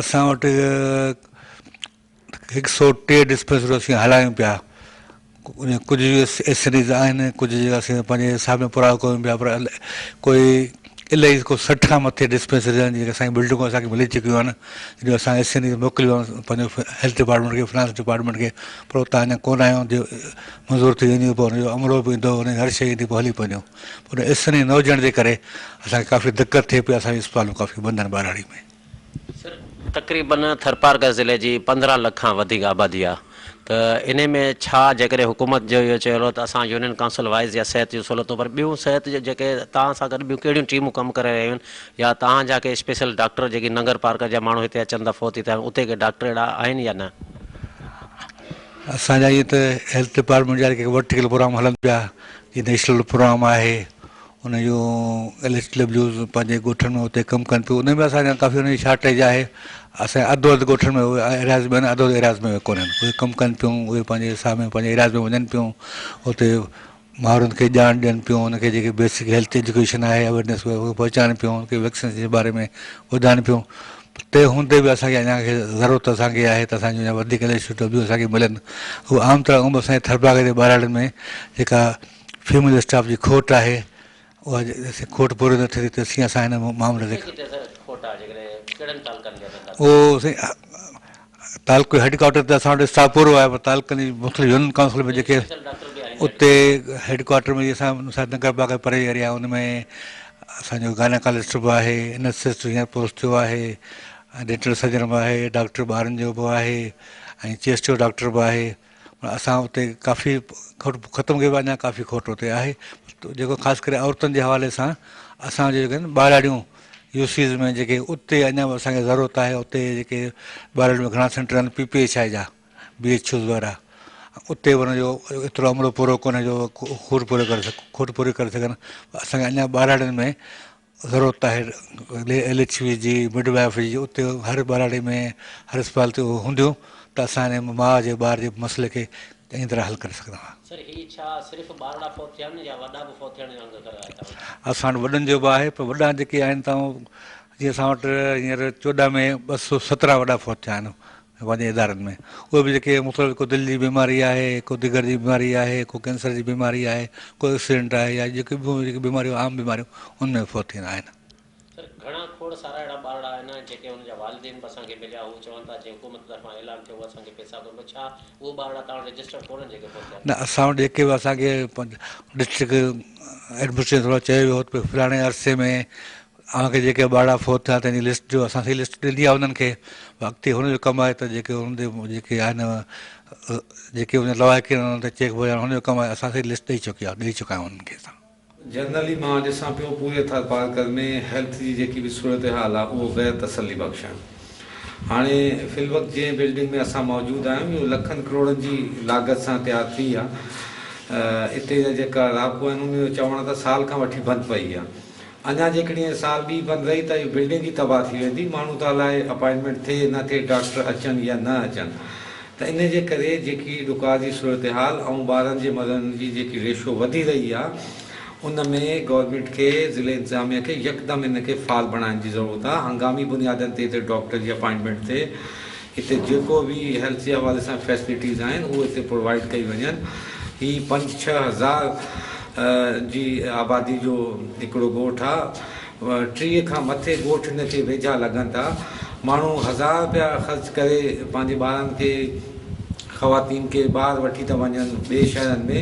اسان وٽ هڪ سو ٽي ڊسپينسريون اسين هلايون پيا ان ڪجهه ايس اين ايز آهن ڪجهه جيڪا اسين پنهنجي حساب ۾ پورا ڪيون پيا پر ڪوئي الائي ڪو 60 کان مٿي ڊسپينسريون آهن جيڪي اسانجي بلڊنگون اسانکي ملي چڪيون آهن جن اسان ايس اين ايز موڪليون آهن پنهنجو هيلٿ ڊپارٽمينٽ کي فنانس ڊپارٽمينٽ کي پر اتان اڃا ڪونه آيو جو منظور ٿي وينديون پوء ان جو عملو به ايندو ان هر شيء ايندي پوء هلي پونديون پر ايس اين اي نه هجڻ جي ڪري اسانکي ڪافي دقت ٿئي پئي اسانجي اسپتالون ڪافي بند آهن ٻهراڙي ۾ سر تقريبن ٿرپارڪر ضلعي جي 15 لک کان وڌيڪ آبادي آ ته انهي ۾ ڇا جيڪڏهن حڪومت جو اهو چيل هو ته اسان يونين ڪائونسل وائيز يا صحت جون سهولتون پر ٻيون صحت جون جيڪي توهان سان گڏ ٻيون ڪهڙيون ٽيمون ڪم ڪري رهيون آهن يا توهان جا ڪي اسپيشل ڊاڪٽر جيڪي ننگر پارڪر جا ماڻهو هتي اچن ٿا فوت ٿي ٿا اتي ڪي ڊاڪٽر اهڙا آهن يا نه؟ اسان جا ائين ته هيلٿ ڊپارٽمينٽ جا جيڪي ورٽيڪل پروگرام هلن پيا جيئن نيشنل پروگرام آهي ان جون ايل ايس ڊبليوز پنهنجي ڳوٺن ۾ اتي ڪم ڪن پيون ان ۾ اسان جا ڪافي ان جي شارٽيج آهي اسان جا اڌو اڌ ڳوٺن ۾ اهي ايرياز ۾ آهن اڌو اڌ ايرياز ۾ اهي ڪونهن اهي ڪم ڪن پيون اهي پنهنجي حساب ۾ پنهنجي ايرياز ۾ وڃن پيون اتي ماڻهن کي ڄاڻ ڏين پيون ان کي جيڪي بيسڪ هيلٿ ايجوڪيشن آهي اويرنيس اهي پهچائن پيون ان کي ويڪسين جي باري ۾ ٻڌائن پيون تنهن هوندي به اسان کي اڃا کي ضرورت اسان کي آهي ته اسان جون اڃا وڌيڪ ايل ايس ڊبليو اسان کي ملن هو عام طرح عموماً اسان جي ٿرپاڪ جي ٻهراڙين ۾ جيڪا فيميل اسٽاف جي کوٽ آهي. اها جيسين کوٽ پوري نه ٿئي تيسين اسان هن معاملي تي. ڪٿي ڪٿي کوٽ آهي جيڪڏهن ڪهڙن تعلقن جي اندر اهو سائين تعلقي هيڊ ڪوارٽر تي اسان وٽ اسٽاف پورو آهي پر تعلقن جي مختلف يونين ڪائونسل ۾ جيڪي اتي هيڊ ڪوارٽر ۾ اسان ننگر پارڪر پري ايريا ان ۾ اسان جو گائناڪالجسٽ به آهي انسٽسٽ هينئر پوسٽ ٿيو آهي ۽ ڊينٽل سرجن به آهي ڊاڪٽر ٻارن جو به آهي ۽ چيسٽ جو ڊاڪٽر به آهي اسان اتي ڪافي کوٽ ختم ڪئي اڃا ڪافي کوٽ اتي آهي جيڪو خاص ڪري عورتن جي حوالي سان اسان جي جيڪي آهن ٻهراڙيون يو سيز ۾ جيڪي اتي اڃا به اسان کي ضرورت آهي اتي جيڪي ٻهراڙين ۾ گهڻا سينٽر آهن پي پي ايڇ I جا بي ايڇ يوز وغيره اتي به ان جو ايترو عملو پورو ڪونهي جو کوٽ پوري ڪري کوٽ پوري ڪري سگهن اسان کي اڃا ٻهراڙين ۾ ضرورت آهي ايل ايڇ وي جي مڊ وائف جي اتي هر ٻهراڙي ۾ هر اسپتال تي اهي هونديون ته اسان ان ماء جي ٻار جي مسئلي کي چڱي طرح حل ڪري سگهندا. سر هي ڇا صرف ٻارڙا فوت ٿيا آهن يا وڏا به فوت ٿيڻ جو انگ اکر آهي توهان وٽ؟ اسان وٽ وڏن جو به آهي پر وڏا جيڪي آهن تان جيئن اسان وٽ هينئر 14 ۾ 217 وڏا فوت ٿيا آهن پنهنجي ادارن ۾ اهي به جيڪي مختلف ڪو دل جي بيماري آهي ڪو جگر جي بيماري آهي ڪو ڪينسر جي بيماري آهي ڪو ايڪسيڊنٽ آهي يا جيڪي ٻيون جيڪي بيماريون عام بيماريون ان ۾ فوت ٿيندا آهن. سر گهڻا کوڙ سارا اهڙا ٻارڙا آهن جيڪي ان جا والدين به اسان کي مليا هو چون ٿا جي حڪومت طرفان اعلان ٿيو هو اسان کي پيسا ڪونه پر ڇا اهي ٻارڙا توهان وٽ رجسٽرڊ ڪونهن جيڪي فوت ٿيا آهن؟ نه اسان وٽ جيڪي به اسان کي ڊسٽرڪٽ ايڊمنسٽريشن طرفان چيو ويو هو ته فلاڻي عرصي ۾ اوهان کي جيڪي ٻارڙا فوت ٿيا تنهن جي لسٽ ڏيو اسان سڄي لسٽ ڏني آهي انهن کي اڳتي هن جو ڪم آهي ته جيڪي انهن تي جيڪي آهن جيڪي ان لواحقين انهن تي چيڪ وغيره هن جو ڪم آهي اسان سڄي لسٽ ڏئي چڪي آهي ڏئي چڪا آهيون انهن کي اسان. جنرلي مان ڏسان پيو پوري ٿرپارڪر ۾ هيلٿ جي جيڪي به صورتحال آهي اهو غير تسلي بخش آهي. هاڻي في الوقت جنهن بلڊنگ ۾ اسان موجود آهيون اهو لکن ڪروڙن جي لاڳت سان تيار ٿي آهي. اتي جا جيڪا رهاڪو آهن انهن جو چوڻ آهي ته سال کان وٺي بند پئي آهي. اڃا جيڪڏهن هي سال ٻي بند رهي ته اهو بلڊنگ ئي تباهه ٿي ويندي، ماڻهو ته الائي اپائنٽمينٽ ٿئي نه ٿئي، ڊاڪٽر اچن يا نه اچن ته ان جي ڪري جيڪي ڏڪار جي صورتحال ۽ ٻارن جي مرڻ جي جيڪي ريشو وڌي رهي آ ان ۾ گورنمينٽ کي ضلعي انتظاميه کي يڪدم ان کي فعال بڻائڻ جي ضرورت آ، هنگامي بنيادن تي هتي ڊاڪٽر جي اپائنٽمينٽ ٿئي، هتي جيڪو به هيلٿ جي حوالي سان فيسلٽيز آهن اهي هتي پرووائيڊ ڪئي وڃن. هي پنج ڇهه هزار جي آبادي جو هڪڙو ڳوٺ آ. 30 کان مٿي ڳوٺ هن کي ويجها لڳن ٿا. ماڻهو هزار رپيا خرچ ڪري پنهنجي ٻارن کي خواتين کي ٻاهر وٺي ٿا وڃن ٻئي شهرن ۾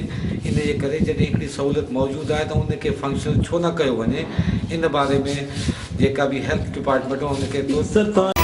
ان جي ڪري جڏهن هڪڙي سهولت موجود آهي ته ان کي فنڪشنل ڇو نه ڪيو وڃي ان باري ۾ جيڪا به هيلٿ ڊپارٽمينٽ آهي ان کي ترت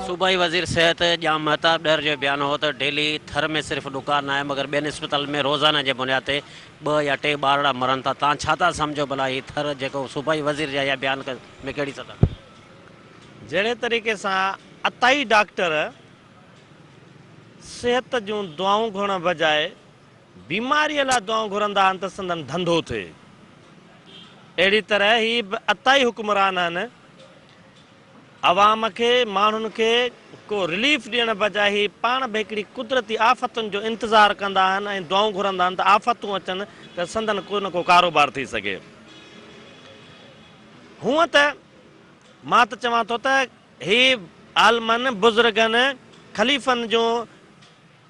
صوبائي وزير صحت ڄام مهتاب ڏهر جو بيان هو ته ڊيلي ٿر ۾ صرف ڏڪار ناهي مگر ٻين اسپتالن ۾ روزانه جي بنياد تي ٻه يا ٽي ٻارڙا مرن ٿا تان ڇا ٿا سمجهو ڀلا هي ٿر جيڪو صوبائي وزير جا اها بيان ۾ ڪهڙي صداقت. جهڙي طريقي سان عطائي ڊاڪٽر صحت جون دعائون گهرڻ بجاء بيماريء لاء دعائون گهرندا آهن ته سندن ڌنڌو ٿئي. اهڙي طرح هي به عطائي حڪمران آهن. عوام کي، ماڻهن کي ڪو رليف ڏيڻ بجاء هي پاڻ به هڪڙي قدرتي آفتن جو انتظار ڪندا آهن ۽ دعائون گهرندا آهن ته آفتون اچن ته سندن ڪو نه ڪو ڪاروبار ٿي سگهي. هونء ته مان ته چوان ٿو ته هي عالمن، بزرگن. خليفن جون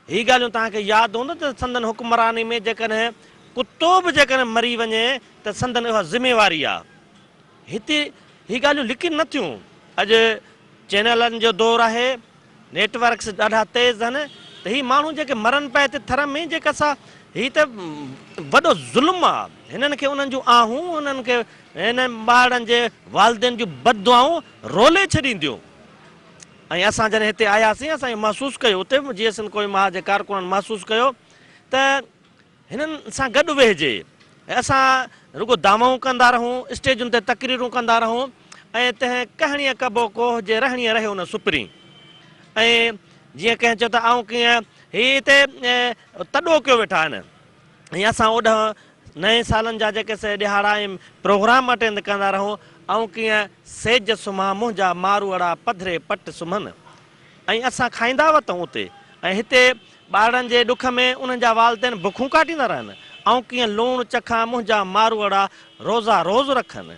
هي ڳالهيون توهان کي ياد هوندو ته سندن حڪمراني ۾ جيڪڏهن ڪتو به جيڪڏهن مري وڃي ته سندن اها ذميواري آ. هتي هي ڳالهيون لڪن نه ٿيون. اڄ چينلن جو دور آهي، نيٽ ورڪس ڏاڍا تيز آهن ته هي ماڻهو جيڪي مرن پيا هتي ٿر ۾ جيڪا سا هي ته وڏو ظلم آ. هنن کي انهن جون آهون، انهن کي هنن ٻارڙن جي والدين جون بد دعائون رولي ڇڏينديون. ۽ اسان جڏهن هتي آياسين اسان اهو محسوس ڪيو اتي به جيئي سنڌ قومي محاذ جي ڪارڪنن محسوس ڪيو ته هنن سان گڏ ويهجي ۽ اسان رڳو دعوائون ڪندا رهون اسٽيجن تي تقريرون ڪندا رهون ۽ تنهن ڪهڻيء ڪبو ڪوهه جي رهڻيء رهيو نه سپرين ۽ جيئن ڪنهن چيو ته آئون ڪيئن هي هتي تڏو ڪيو ويٺا آهن. ۽ اسان اوڏانهن نئين سالن جا جيڪي سي ڏهاڙا ۽ پروگرام اٽيند ڪندا رهون، آئون ڪيئن سيج سمهان منهنجا ماروئڙا پڌري پٽ سمهن ۽ اسان کائيندا وتون اتي ۽ هتي ٻارڙن جي ڏک ۾ انهن جا والدين بکون ڪاٽيندا رهن، آئون ڪيئن لوڻ چکان منهنجا ماروئڙا روزا روز رکن.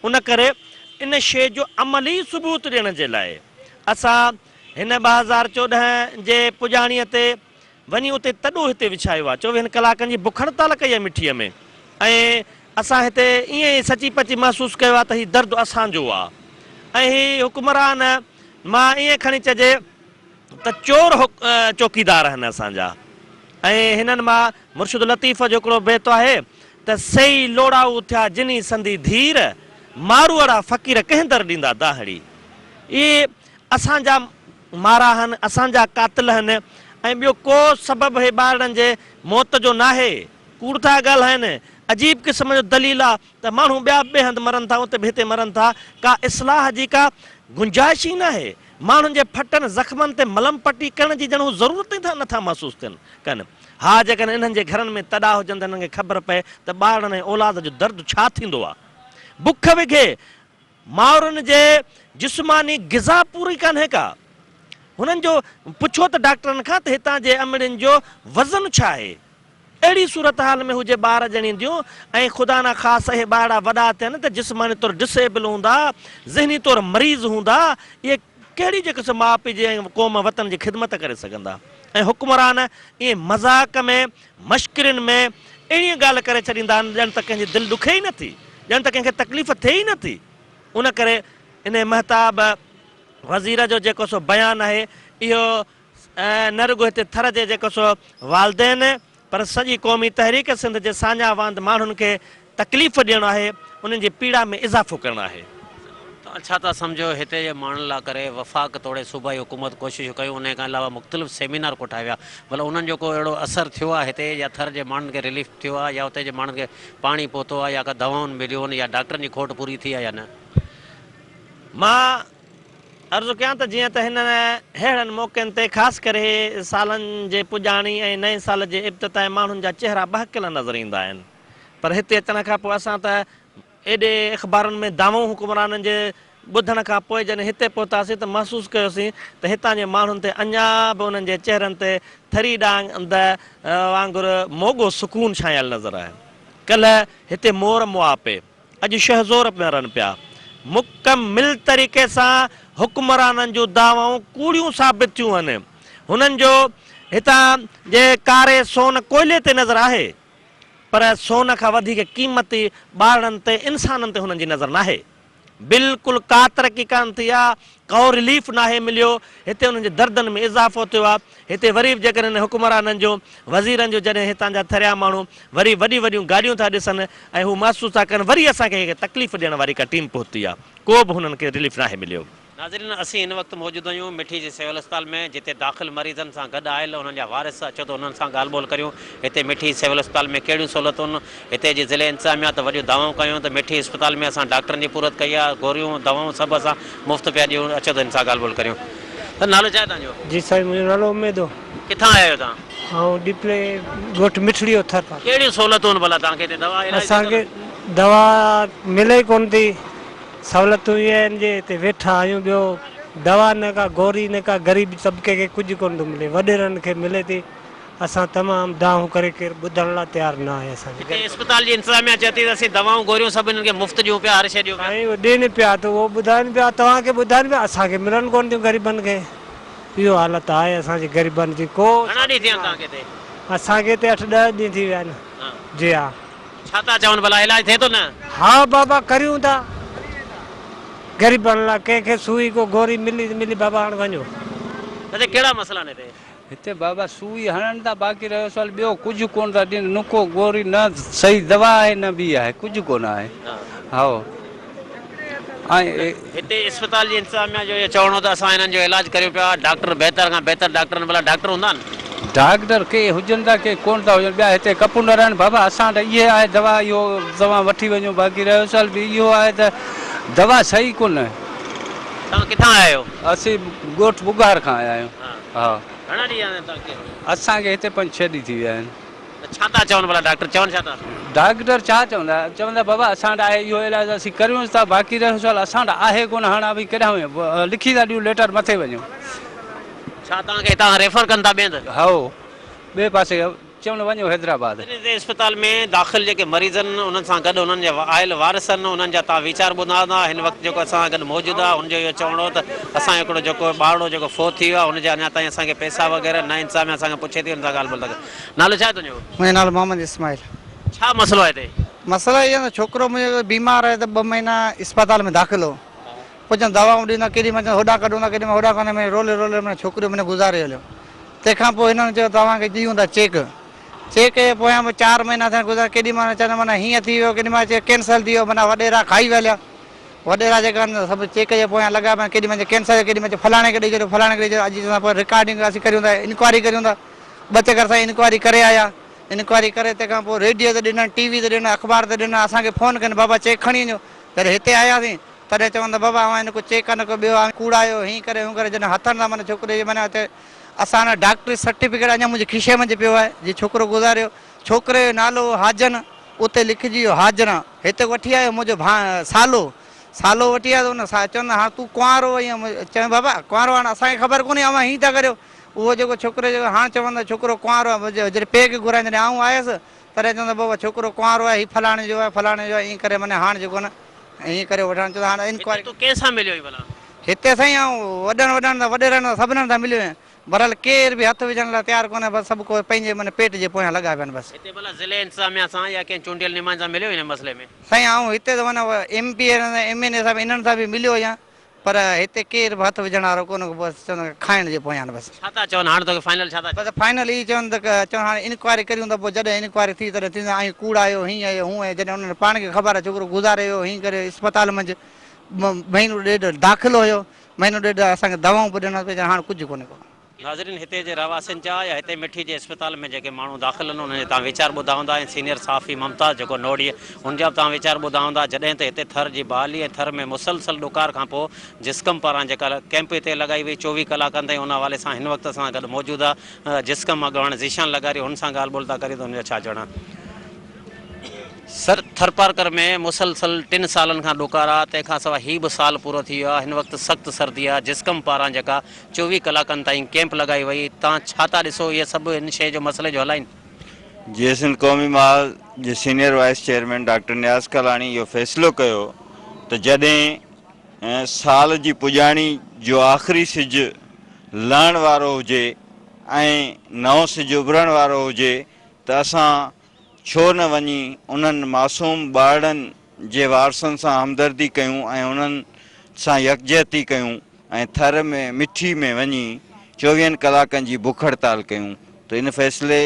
ان ڪري ان شيء جو عملي ثبوت ڏيڻ جي لاء اسان هن 2014 جي پڄاڻيء تي وڃي اتي تڏو هتي وڇايو آ. چوويهن ڪلاڪن جي بک هڙتال ڪئي آ مٺيء ۾ ۽ اسان هتي ائين ئي سچي پچي محسوس ڪيو آ ته هي درد اسان جو آ ۽ هي حڪمران مان ائين کڻي چئجي ته چور چوڪيدار آهن اسان جا ۽ هنن مان مرشد لطيف جو هڪڙو بيت آهي ته سيئي لوڙائو ٿيا جني سندي ڌير، ماروئڙا فقير ڪنهن در ڏيندا دانهڙي. اهي اسان جا مارا هن، اسان جا قاتل هن ۽ ٻيو ڪو سبب هي ٻارڙن جي موت جو ناهي. ڪوڙ ٿا ڳالهائن. عجيب قسم جو دليل آ ته ماڻهو ٻيا به ٻئي هنڌ مرن ٿا اتي به هتي مرن ٿا. ڪا اصلاح جي ڪا گنجائش ئي ناهي. ماڻهن جي ڦٽن زخمن تي ملم پٽي ڪرڻ جي ڄڻ هو ضرورت ئي نه ٿا محسوس ٿين ڪن. ها جيڪڏهن انهن جي گهرن ۾ تڏا هجن ته انهن کي خبر پئي ته ٻارڙن ۽ اولاد جو درد ڇا ٿيندو آ. بک وگهي مائرن جي جسماني غذا پوري ڪانهي ڪا. هنن جو پڇو ته ڊاڪٽرن کان ته هتان جي امڙين جو وزن ڇا آهي. اهڙي صورتحال ۾ هو جي ٻار ڄڻينديون ۽ خدا نه خاص اهي ٻارڙا وڏا ٿين ته جسماني طور ڊس ايبل هوندا، ذهني طور مريض هوندا، اهي ڪهڙي جيڪو سو ماء پيء جي ۽ قوم وطن جي خدمت ڪري سگهندا ۽ حڪمران ائين مذاق ۾ مشڪرين ۾ اهڙي ڳالهه ڪري ڇڏيندا آهن ڄڻ ته ڪنهن جي دل ڏکي ئي نه ٿي، ڄڻ ته ڪنهن کي تڪليف ٿئي ئي نه ٿي. ان ڪري انهي مهتاب وزير جو جيڪو سو بيان آهي اهو نه رڳو هتي ٿر جي جيڪو سو والدين پر سڄي قومي تحريڪ سنڌ جي ساڃاهه واند ماڻهن کي تڪليف ڏيڻ آهي، انهن جي پيڙا ۾ اضافو ڪرڻ آهي. توهان ڇا ٿا سمجهو هتي جي ماڻهن لا ڪري وفاق توڙي صوبائي حڪومت ڪوششون ڪيون انهي کان علاوه مختلف سيمينار ڪوٺايا ويا ڀلا انهن جو ڪو اهڙو اثر ٿيو آهي هتي يا ٿر جي ماڻهن کي رليف ٿيو آهي يا اتي جي ماڻهن کي پاڻي پهتو آهي يا ڪا دوائون مليون يا ڊاڪٽرن جي کوٽ پوري ٿي آهي يا نه؟ مان عرض ڪيان ته جيئن ته هن ههڙن موقعن تي خاص ڪري سالن جي پڄاڻي ۽ نئين سال جي ابتدا ماڻهن جا چهرا ٻهڪيل نظر ايندا آهن پر هتي اچڻ کان پوء اسان ته ايڏي اخبارن ۾ دعوائون حڪمرانن جي ٻڌڻ کان پوء جڏهن هتي پهتاسين ته محسوس ڪيوسين ته هتان جي ماڻهن تي اڃا به انهن جي چهرن تي ٿري ڏاند وانگر موڳو سڪون ڇانيل نظر آيو. ڪلهه هتي مور مئا پئي. اڄ شهزور مرن پيا. مڪمل طريقي سان حڪمرانن جون دعوائون ڪوڙيون ثابت ٿيون هن. هنن جو هتان جي ڪاري سون ڪوئلي تي نظر آهي پر سون کان وڌيڪ قيمتي ٻارڙن تي انسانن تي هنن جي نظر ناهي. بلڪل ڪا ترقي ڪانه ٿي آ، ڪو رليف ناهي مليو، هتي انهن جي دردن ۾ اضافو ٿيو آ، هتي وري به جيڪڏهن انهن حڪمرانن جو، وزيرن جو جڏهن هتان جا ٿريا ماڻهو وري وڏيون وڏيون گاڏيون ٿا ڏسن ۽ هو محسوس ٿا ڪن وري اسان کي تڪليف ڏيڻ واري ڪا ٽيم پهتي آ، ڪو به هنن کي رليف ناهي مليو. ناظرين اسين هن وقت موجود آهيون مٺي جي سول اسپتال ۾ جتي داخل مريضن سان گڏ آيل انهن جا وارث اچو ته انهن سان ڳالهه ٻولهه ڪريون هتي مٺي سول اسپتال ۾ ڪهڙيون سهولتون هتي جي ضلعي انتظاميا ته وڏيون دعوائون ڪيون ته مٺي اسپتال ۾ اسان ڊاڪٽرن جي پورت ڪئي آهي گوريون دوائون سڀ اسان مفت پيا ڏيون اچو ته هن سان ڳالهه ٻولهه ڪريون ته نالو ڇا آهي توهان جو؟ جي سائين منهنجو نالو اميد هو. ڪٿان آيا آهيو توهان؟ آئون ڏيپلي ڳوٺ مٺڙيو ٿر. ڪهڙيون سهولتون آهن ڀلا توهان کي هتي دوا علاج ٿئي اسان ٿو کي نه؟ دوا ملي ئي ڪونه ٿي سهولتون اهي آهن جي هتي ويٺا آهيون ٻيو دوا نه ڪا گوري نه ڪا غريب طبقي کي ڪجهه ڪونه ٿو ملي وڏيرن کي ملي ٿي اسان تمام دانهون ڪري ڪير ٻڌڻ لاء تيار نه آهي اسان جي هتي اسپتال جي انتظاميا چئي ٿي ته اسين دوائون گوريون سڀ انهن کي مفت ڏيون پيا هر شيء ڏيون پيا. سائين اهي ڏين پيا ته اهو ٻڌائن پيا توهان کي ٻڌائن پيا اسان کي ملن ڪونه ٿيون غريبن کي. اهو حالت آهي اسان جي غريبن جي ڪو گهڻا ڏينهن ٿيا آهن توهان کي هتي؟ اسان کي هتي اٺ ڏهه ڏينهن ٿي ويا آهن جي ها. ڇا ٿا چون ڀلا علاج ٿئي ٿو نه؟ ها بابا ڪريون ٿا غريبن لاء ڪنهن کي سوئي ڪو گوري ملي ته ملي بابا هاڻ وڃو. چاچا ڪهڙا مسئلا آهن هتي؟ هتي بابا سوئي هڻن ٿا باقي رهيو سوال ٻيو ڪجهه ڪونه ٿا ڏين نه ڪو گوري نه صحيح دوا آهي نه ٻي آهي ڪجهه ڪونه آهي هائو ۽ هتي اسپتال جي انتظاميا جو اهو چوڻ هو ته اسان هنن جو علاج ڪريون پيا، ڊاڪٽر بهتر کان بهتر ڊاڪٽر آهن، ڀلا ڊاڪٽر هوندا آهن؟ ڊاڪٽر ڪي هجن ٿا ڪي ڪونه ٿا هجن، ٻيا هتي ڪپونر آهن، بابا اسان وٽ اهي آهي دوا اهو توهان وٺي وڃو، باقي رهيو سوال به اهو آهي ته دوا صحيح ڪونه. توهان ڪٿان آيا آهيو؟ اسين ڳوٺ ٻگهار کان آيا آهيون. ها. گهڻا ڏينهن آهن توهان کي؟ اسان کي هتي پنج ڇهه ڏينهن ٿي ويا آهن. ته ڇا ٿا چون ڀلا ڊاڪٽر چون ڇا ٿا؟ ڊاڪٽر ڇا چوندا، چوندا بابا اسان وٽ آهي اهو علاج اسين ڪريونس ٿا باقي رهيو سوال اسان وٽ آهي ڪونه هاڻ اوهين ڪيڏانهن وڃو لکي ٿا ڏيون ليٽر مٿي وڃو. ڇا توهان کي هتان کان ريفر ڪن ٿا ٻئي هنڌ؟ هائو ٻئي پاسي چون وڃو حيدرآباد. هتي اسپتال ۾ داخل جيڪي مريضن انهن سان گڏ انهن جا آيل وارثن انهن جا توهان ويچار ٻڌندا هوندا هن وقت جيڪو اسان سان گڏ موجود آهي ان جو اهو چوڻ هو ته اسان جو هڪڙو جيڪو ٻارڙو جيڪو فوت ٿي ويو آهي ان جا اڃا تائين اسان کي پئسا وغيره نه انتظاميا اسان کان پڇي ٿي ان سان ڳالهه ٻولهه ٿا ڪريون. نالو ڇا آهي تنهنجو؟ منهنجو نالو محمد اسماعيل. ڇا مسئلو آهي هتي؟ مسئلو اهو آهي ته ڇوڪرو منهنجو بيمار آهي ته ٻه مهينا اسپتال ۾ داخل هو پوء چون دوائون ڏيندا ڪيڏي مهل چون هوڏانهن ڪڍون ٿا ڪيڏي مهل هوڏانهن ڪڍون ٿا رولي رولي معنيٰ ڇوڪرو منهنجو گذاري هليو تنهن کان پوء هنن چيو توهان کي ڏيون ٿا چيڪ چيڪ جي پويان به چار مهينا ٿيا گذاري ڪيڏي مهل چون معنيٰ هيئن ٿي ويو ڪيڏي مهل چي ڪينسل ٿي ويو معنيٰ وڏيرا کائي ويا هليا وڏيرا جيڪا آهن سڀ چيڪ جي پويان لڳا پيا آهن ڪيڏي مهل چي ڪينسل ڪيڏي مهل چي فلاڻي کي ڏئي ڇڏيو فلاڻي کي ڏئي ڇڏيو اڄ چون پوء رڪارڊنگ اسين ڪريون ٿا انڪوائري ڪريون ٿا ٻه چڪر سائين انڪوائري ڪري آيا، انڪوائري ڪري تنهن کان پوء ريڊيو تي ڏنن، ٽي وي تي ڏنن، اخبار تي ڏنن، اسان کي فون ڪن بابا چيڪ کڻي وڃو، جڏهن هتي آياسين تڏهن چون ته بابا اوهان هن ڪو چيڪ آ نه ڪو ٻيو آ، ڪوڙ آيو، هين ڪري هون ڪري جڏهن هٿن سان معنيٰ ڇوڪري جي معنيٰ هتي اسان وٽ ڊاڪٽري سرٽيفڪيٽ اڃا منهنجي کيسي منجهه پيو آهي جي ڇوڪرو گذاريو، ڇوڪري جو نالو هو حاجن اتي لکجي ويو حاجنا، هتي وٺي آيو منهنجو ڀاء سالو، سالو وٺي آيو ته ان چون ته هاڻ تون ڪنوارو آهين، چيم بابا ڪنوارو هاڻ اسان کي خبر ڪونهي اوهان هين ٿا ڪريو. اهو جيڪو ڇوڪري جو هاڻ چون ته ڇوڪرو ڪنوارو آهي، جڏهن پيء کي گهرائين جڏهن آئون آيس تڏهن چون ته بابا ڇوڪرو ڪنوارو آهي هي فلاڻي جو آهي فلاڻي جو آهي ائين ڪري معني هاڻ جيڪو نه ائين ڪري وٺڻ چون ته هاڻ انڪوائري هتي تون ڪنهن سان مليو آهين ڀلا؟ هتي سائين آئون وڏن وڏن سان وڏيرن سان سڀنن سان مليو آهيان بهرحال ڪير به هٿ وجهڻ لاء تيار ڪونهي بس سڀ ڪو پنهنجي معني پيٽ جي پويان لڳا پيا آهن بس. هتي ڀلا ضلعي انتظاميا سان يا ڪنهن چونڊيل نمائندي سان مليو آهين هن مسئلي ۾؟ سائين آئون هتي ته معني ايم پي اي ايم اين اي صاحب انهن سان به مليو آهيان پر هتي ڪير به هٿ وجهڻ وارو ڪونه ڪو بس چون کائڻ جي پويان بس. ڇا ٿا چون هاڻ توکي فائنل ڇا ٿا چون. بس فائنل هي چون ته چون هاڻي انڪوائري ڪريون ته پوء جڏهن انڪوائري ٿي تڏهن ٿيندو آهين ڪوڙ آيو هين آيو هون آيو جڏهن انهن پاڻ کي خبر آهي ڇوڪرو گذاري ويو هين ڪري ويو اسپتال منجهه مهينو ڏيڍ داخل هيو مهينو ڏيڍ اسان کي دوائون به ڏنس پئي هاڻ ڪجهه ڪونهي ڪو. ناظرين هتي جي رهواسين جا يا هتي مٺي جي اسپتال ۾ جيڪي ماڻهو داخل آهن انهن جا توهان ويچار ٻڌا هوندا ۽ سينيئر صحافي ممتاز جيڪو نوڙي ان جا به توهان ويچار ٻڌا هوندا جڏهن ته هتي ٿر جي بحالي ۽ ٿر ۾ مسلسل ڏڪار کان پوء جسقم پاران جيڪا ڪئمپ هتي لڳائي وئي 24 ڪلاڪن تائين ان حوالي سان هن وقت اسان سان گڏ موجود آهي جسقم اڳواڻ ذيشان لغاري هن سان ڳالهه ٻولهه ٿا ڪريون ته هن جو ڇا چوڻ آهي. سر ٿرپارڪر ۾ مسلسل ٽن سالن کان ڏڪار آهي تنهن کان سواء هي به سال پورو ٿي ويو آهي هن وقت سخت سردي آهي جسقم پاران جيڪا 24 ڪلاڪن تائين ڪئمپ لڳائي وئي تان ڇا ٿا ڏسو اهي سڀ هن شيء جو مسئلي جو حل آهن. جيئي سنڌ قومي محاذ جي senior vice chairman doctor Niaz Kalani اهو فيصلو ڪيو ته جڏهن سال جي پڄاڻي جو آخري سج لهڻ وارو هجي ۽ نئون سج اڀرڻ وارو هجي ته اسان ڇو نه وڃي انهن معصوم ٻارڙن جي وارثن سان همدردي ڪيون ۽ انهن سان يڪجهتي ڪيون ۽ ٿر ۾ مٺي ۾ وڃي چوويهن ڪلاڪن جي بک هڙتال ڪيون ته ان فيصلي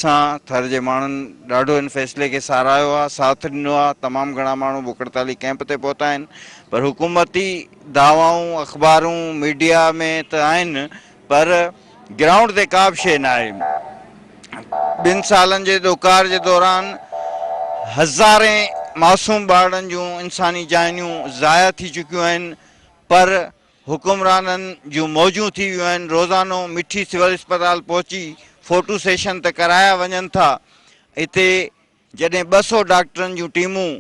سان ٿر جي ماڻهن ڏاڍو ان فيصلي کي ساراهيو آهي ساٿ ڏنو آهي تمام گهڻا ماڻهو بک هڙتالي ڪئمپ تي پهتا آهن پر حڪومتي دعوائون اخبارون ميڊيا ۾ ته آهن پر گرائونڊ تي ڪا به شيء ناهي. ٻن سالن جي ڏڪار جي دوران هزارين معصوم ٻارڙن جون انساني جانيون ضايع ٿي چڪيون آهن پر حڪمرانن جون موجون ٿي ويون آهن روزانو مٺي سول اسپتال پهچي فوٽو سيشن ته ڪرايا وڃن ٿا اتي جڏهن 200 ڊاڪٽرن جون ٽيمون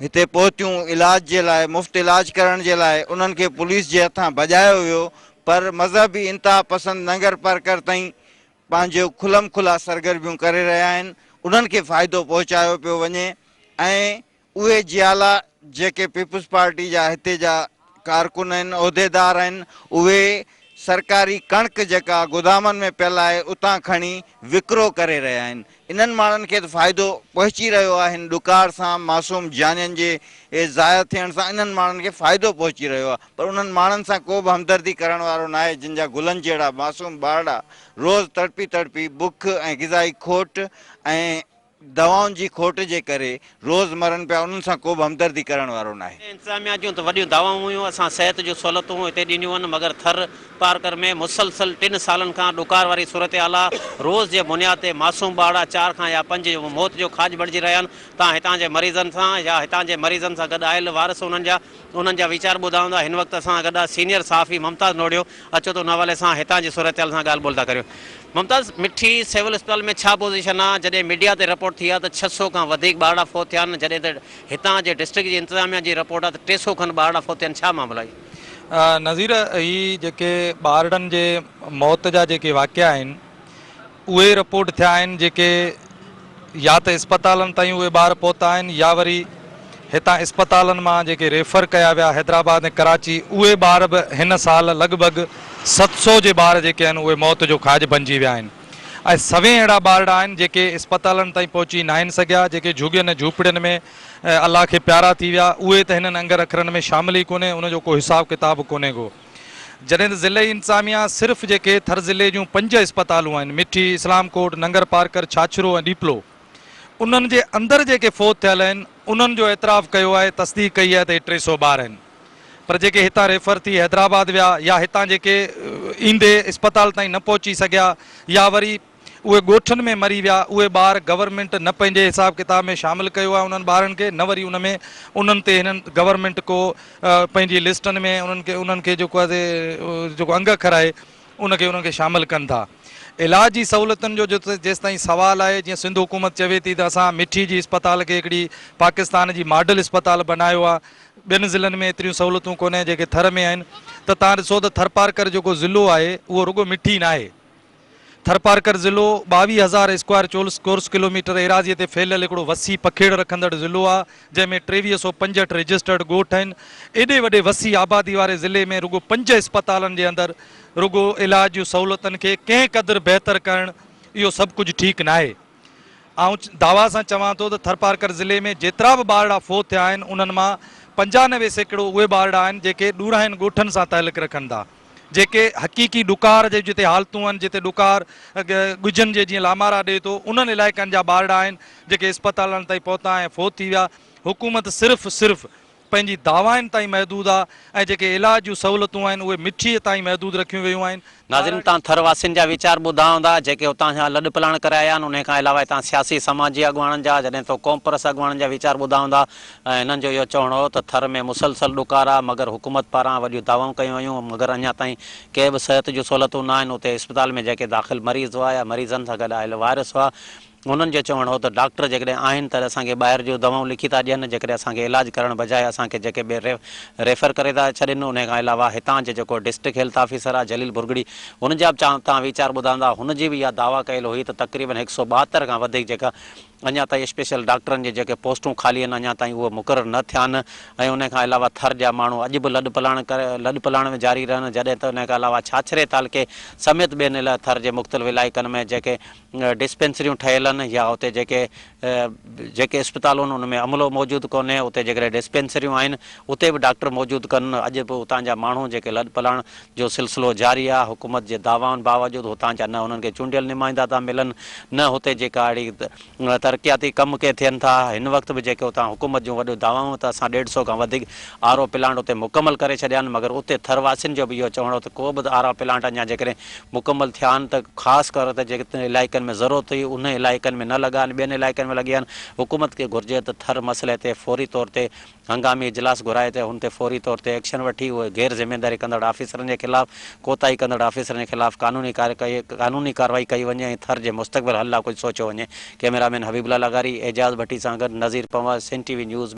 هتي پهتيون علاج جي لاء مفت علاج ڪرڻ جي لاء انهن کي پوليس جي هٿان ڀڄايو ويو پر مذهبي انتها پسند ننگر پارڪر تائين پنهنجو کلم کلا سرگرميون ڪري رهيا آهن انهن کي فائدو پهچايو پيو وڃي ۽ اهي جيالا جيڪي پيپلز پارٽي جا هتي جا ڪارڪن آهن عهديدار آهن اهي سرڪاري ڪڻڪ جيڪا گودامن ۾ پيل آهي اتان کڻي وڪرو ڪري رهيا آهن. انهن ماڻهن کي ته فائدو پهچي رهيو آهي هن ڏڪار سان معصوم جانين جي ضايع ٿيڻ سان انهن ماڻهن کي فائدو پهچي رهيو آهي پر انهن ماڻهن سان ڪو به همدردي ڪرڻ وارو ناهي جن جا گلن جهڙا معصوم ٻارڙا روز تڙپي تڙپي بک ۽ غذائي کوٽ ۽ دوائن جي کوٽ جي ڪري روز مرن پيا انهن سان ڪو به همدردي ڪرڻ وارو ناهي. انتظاميا جون ته وڏيون دعوائون هيون اسان صحت جون سهولتون هتي ڏنيون آهن مگر ٿر پارڪر ۾ مسلسل ٽن سالن کان ڏڪار واري صورتحال آ روز جي بنياد تي معصوم ٻارڙا چار کان يا پنج موت جو کاڄ بڻجي رهيا آهن تان هتان جي مريضن سان يا هتان جي مريضن سان گڏ آيل وارث انهن جا انهن جا ويچار ٻڌائيندا هن وقت اسان سان گڏ آ سينيئر صحافي ممتاز نوڙيو اچو ته ان حوالي سان هتان جي صورتحال سان ڳالهه ٻولهه ٿا ڪريون ممتاز مٺي سول اسپتال ۾ ڇا پوزيشن آ جڏهن ميڊيا تي رپورٽ ٿي آ ته 600 کان وڌيڪ ٻارڙا فوت ٿيا آهن جڏهن ته هتان جي ڊسٽرڪٽ جي انتظاميا جي رپورٽ آ ته 300 کن ٻارڙا فوت ٿيا آهن ڇا معاملو آهي؟ نذير هي جيڪي ٻارڙن جي موت جا جيڪي واقعا آهن اهي رپورٽ ٿيا آهن جيڪي يا ته اسپتالن تائين اهي ٻار پهتا آهن يا وري هتان اسپتالن مان جيڪي ريفر ڪيا ويا حيدرآباد ۽ ڪراچي اهي ٻار به هن سال لڳ ڀڳ 700 جي ٻار جيڪي آهن اهي موت جو کاڄ بنجي ويا آهن ۽ سوين اهڙا ٻارڙا آهن جيڪي اسپتالن تائين پهچي ناهن سگهيا جيڪي جهڳين ۽ جهوپڙين ۾ الله کي پيارا ٿي ويا اهي ته هنن انگر اکرن ۾ شامل ئي ڪونهي ان جو ڪو حساب ڪتاب ڪونهي ڪو. جڏهن ته ضلعي انتظاميا صرف جيڪي ٿر ضلعي جون پنج اسپتالون آهن مٺي، اسلام ڪوٽ، ننگر پارڪر، ڇاڇرو ۽ ڏيپلو انهن جي اندر جيڪي فوت ٿيل آهن انهن جو اعتراف ڪيو آهي تصديق ڪئي آهي ته هي 300 ٻار آهن پر جيڪي هتان ريفر ٿي حيدرآباد ويا يا هتان جيڪي ايندي اسپتال تائين نه پهچي سگهيا يا وري اهي ڳوٺن ۾ مري ويا، اهي ٻار گورنمينٽ نه پنهنجي حساب ڪتاب ۾ شامل ڪيو آهي انهن ٻارن کي نه وري ان ۾ انهن تي هنن گورنمينٽ ڪو پنهنجي لسٽن ۾ انهن کي انهن کي جيڪو آهي جيڪو انگ اکر آهي ان کي انهن کي شامل ڪن ٿا. علاج جي سهولتن جو جيستائين سوال آهي جيئن سنڌ حڪومت چوي ٿي ته اسان مٺي جي اسپتال کي هڪڙي پاڪستان جي ماڊل اسپتال بنايو آهي ٻين ضلعن ۾ ايتريون سهولتون ڪونهي جيڪي ٿر ۾ آهن ته تان ڏسو ته ٿرپارڪر جيڪو ضلعو آهي اهو رڳو مٺي ناهي ٿرپارڪر ضلعو 22,000 اسڪوائر چورس ڪلوميٽر ايراضيء تي ڦهليل هڪڙو وسيع پکيڙ رکندڙ ضلعو آهي، جنهن ۾ 2365 رجسٽرڊ ڳوٺ آهن. ايڏي وڏي وسيع آبادي واري ضلعي ۾ رڳو پنج اسپتالن جي اندر رڳو علاج جون سهولتن کي ڪنهن قدر بهتر ڪرڻ اهو سڀ ڪجهه ٺيڪ ناهي. آئون دعويٰ سان چوان ٿو ته ٿرپارڪر ضلعي ۾ جيترا به ٻارڙا فوت ٿيا آهن، انهن مان 95% اهي ٻارڙا آهن، جيڪي ڏورانهن ڳوٺن سان تعلق رکن ٿا. جيڪي حقيقي ڏڪار جي جتي حالتون آهن، جتي ڏڪار ڳجهن جي جيئن لامارا ڏئي ٿو، انهن علائقن جا ٻارڙا آهن، جيڪي اسپتالن تائين پهتا ۽ فوت ٿي ويا. حڪومت صرف صرف پنهنجي دعوائن تائين محدود آ ۽ جيڪي علاج جون سهولتون آهن، اهي مٺيء تائين محدود رکيون ويون آهن. ناظرين تان ٿر واسين جا ويچار ٻڌا هوندا، جيڪي اتان جا لڏ پلاڻ ڪري آيا آهن، انهي کان علاوه هتان سياسي سماجي اڳواڻن جا، جڏهن ته قومپرست اڳواڻن جا ويچار ٻڌا هوندا. ۽ هنن جو اهو چوڻ هو ته ٿر ۾ مسلسل ڏڪار آ مگر حڪومت پاران وڏيون دعوائون ڪيون ويون مگر اڃا تائين ڪي به صحت جون سهولتون نه آهن اتي اسپتال ۾ جيڪي داخل مريض هئا يا مريضن سان گڏ آيل وارث هئا انهن جو چوڻ هو ته ڊاڪٽر جيڪڏهن آهن ته اسان کي ٻاهر جون دوائون لکي ٿا ڏين جيڪڏهن اسان کي علاج ڪرڻ بجاء اسان کي جيڪي ٻئي ريفر ڪري ٿا ڇڏين انهي کان علاوه هتان جي جيڪو ڊسٽرڪٽ هيلٿ آفيسر آ جليل ڀرڳڙي هن جا به تان ويچار ٻڌاندا هن جي به اها دعويٰ ڪيل هئي ته تقريبن 172 کان وڌيڪ جيڪا اڃا تائين اسپيشل ڊاڪٽرن جي جيڪي پوسٽون خالي آهن اڃا تائين اهي مقرر نه ٿيا آهن ۽ ان کان علاوه ٿر جا ماڻهو اڄ به لڏ پلاڻ ڪري لڏ پلاڻ ۾ جاري رهن جڏهن ته ان کان علاوه ڇاڇري تعلقي سميت ٻين ٿر جي مختلف علائقن ۾ جيڪي ڊسپينسريون ٺهيل آهن يا اتي جيڪي جيڪي اسپتالون آهن ان ۾ عملو موجود ڪونهي اتي جيڪڏهن ڊسپينسريون آهن اتي به ڊاڪٽر موجود ڪن اڄ به اتان جا ماڻهو جيڪي لڏ پلاڻ جو سلسلو جاري آهي حڪومت جي دعوائن باوجود هتان جا نه انهن کي چونڊيل نمائندا ٿا ملن نه هتي جيڪا اهڙي ترقياتي ڪم ڪي ٿين ٿا هن وقت به جيڪي اتان حڪومت جون وڏيون دعوائون ته اسان ڏيڍ سئو کان وڌيڪ آر او پلانٽ اتي مڪمل ڪري ڇڏيا آهن مگر اتي ٿر واسين جو به اهو چوڻ هو ته ڪو به آر او پلانٽ اڃا جيڪڏهن مڪمل ٿيا آهن ته خاص ڪر ته جيڪي علائقن ۾ ضرورت هئي انهن علائقن ۾ نه لڳا آهن ٻين علائقن ۾ لڳي ويا آهن حڪومت کي گهرجي ته ٿر مسئلي تي فوري طور تي هنگامي اجلاس گهرائي ته ان تي فوري طور تي ايڪشن وٺي اهي غير ذميداري ڪندڙ آفيسرن جي خلاف ڪوتاهي ڪندڙ آفيسرن جي خلاف قانوني قانوني ڪارروائي ڪئي وڃي ۽ ٿر جي مستقبل حل لاء ڪجهه سوچيو وڃي. ڪئميرا مين حبيب الله لغاري، اعجاز ڀٽي سان گڏ Nazir Panhwar, Sindh T V news.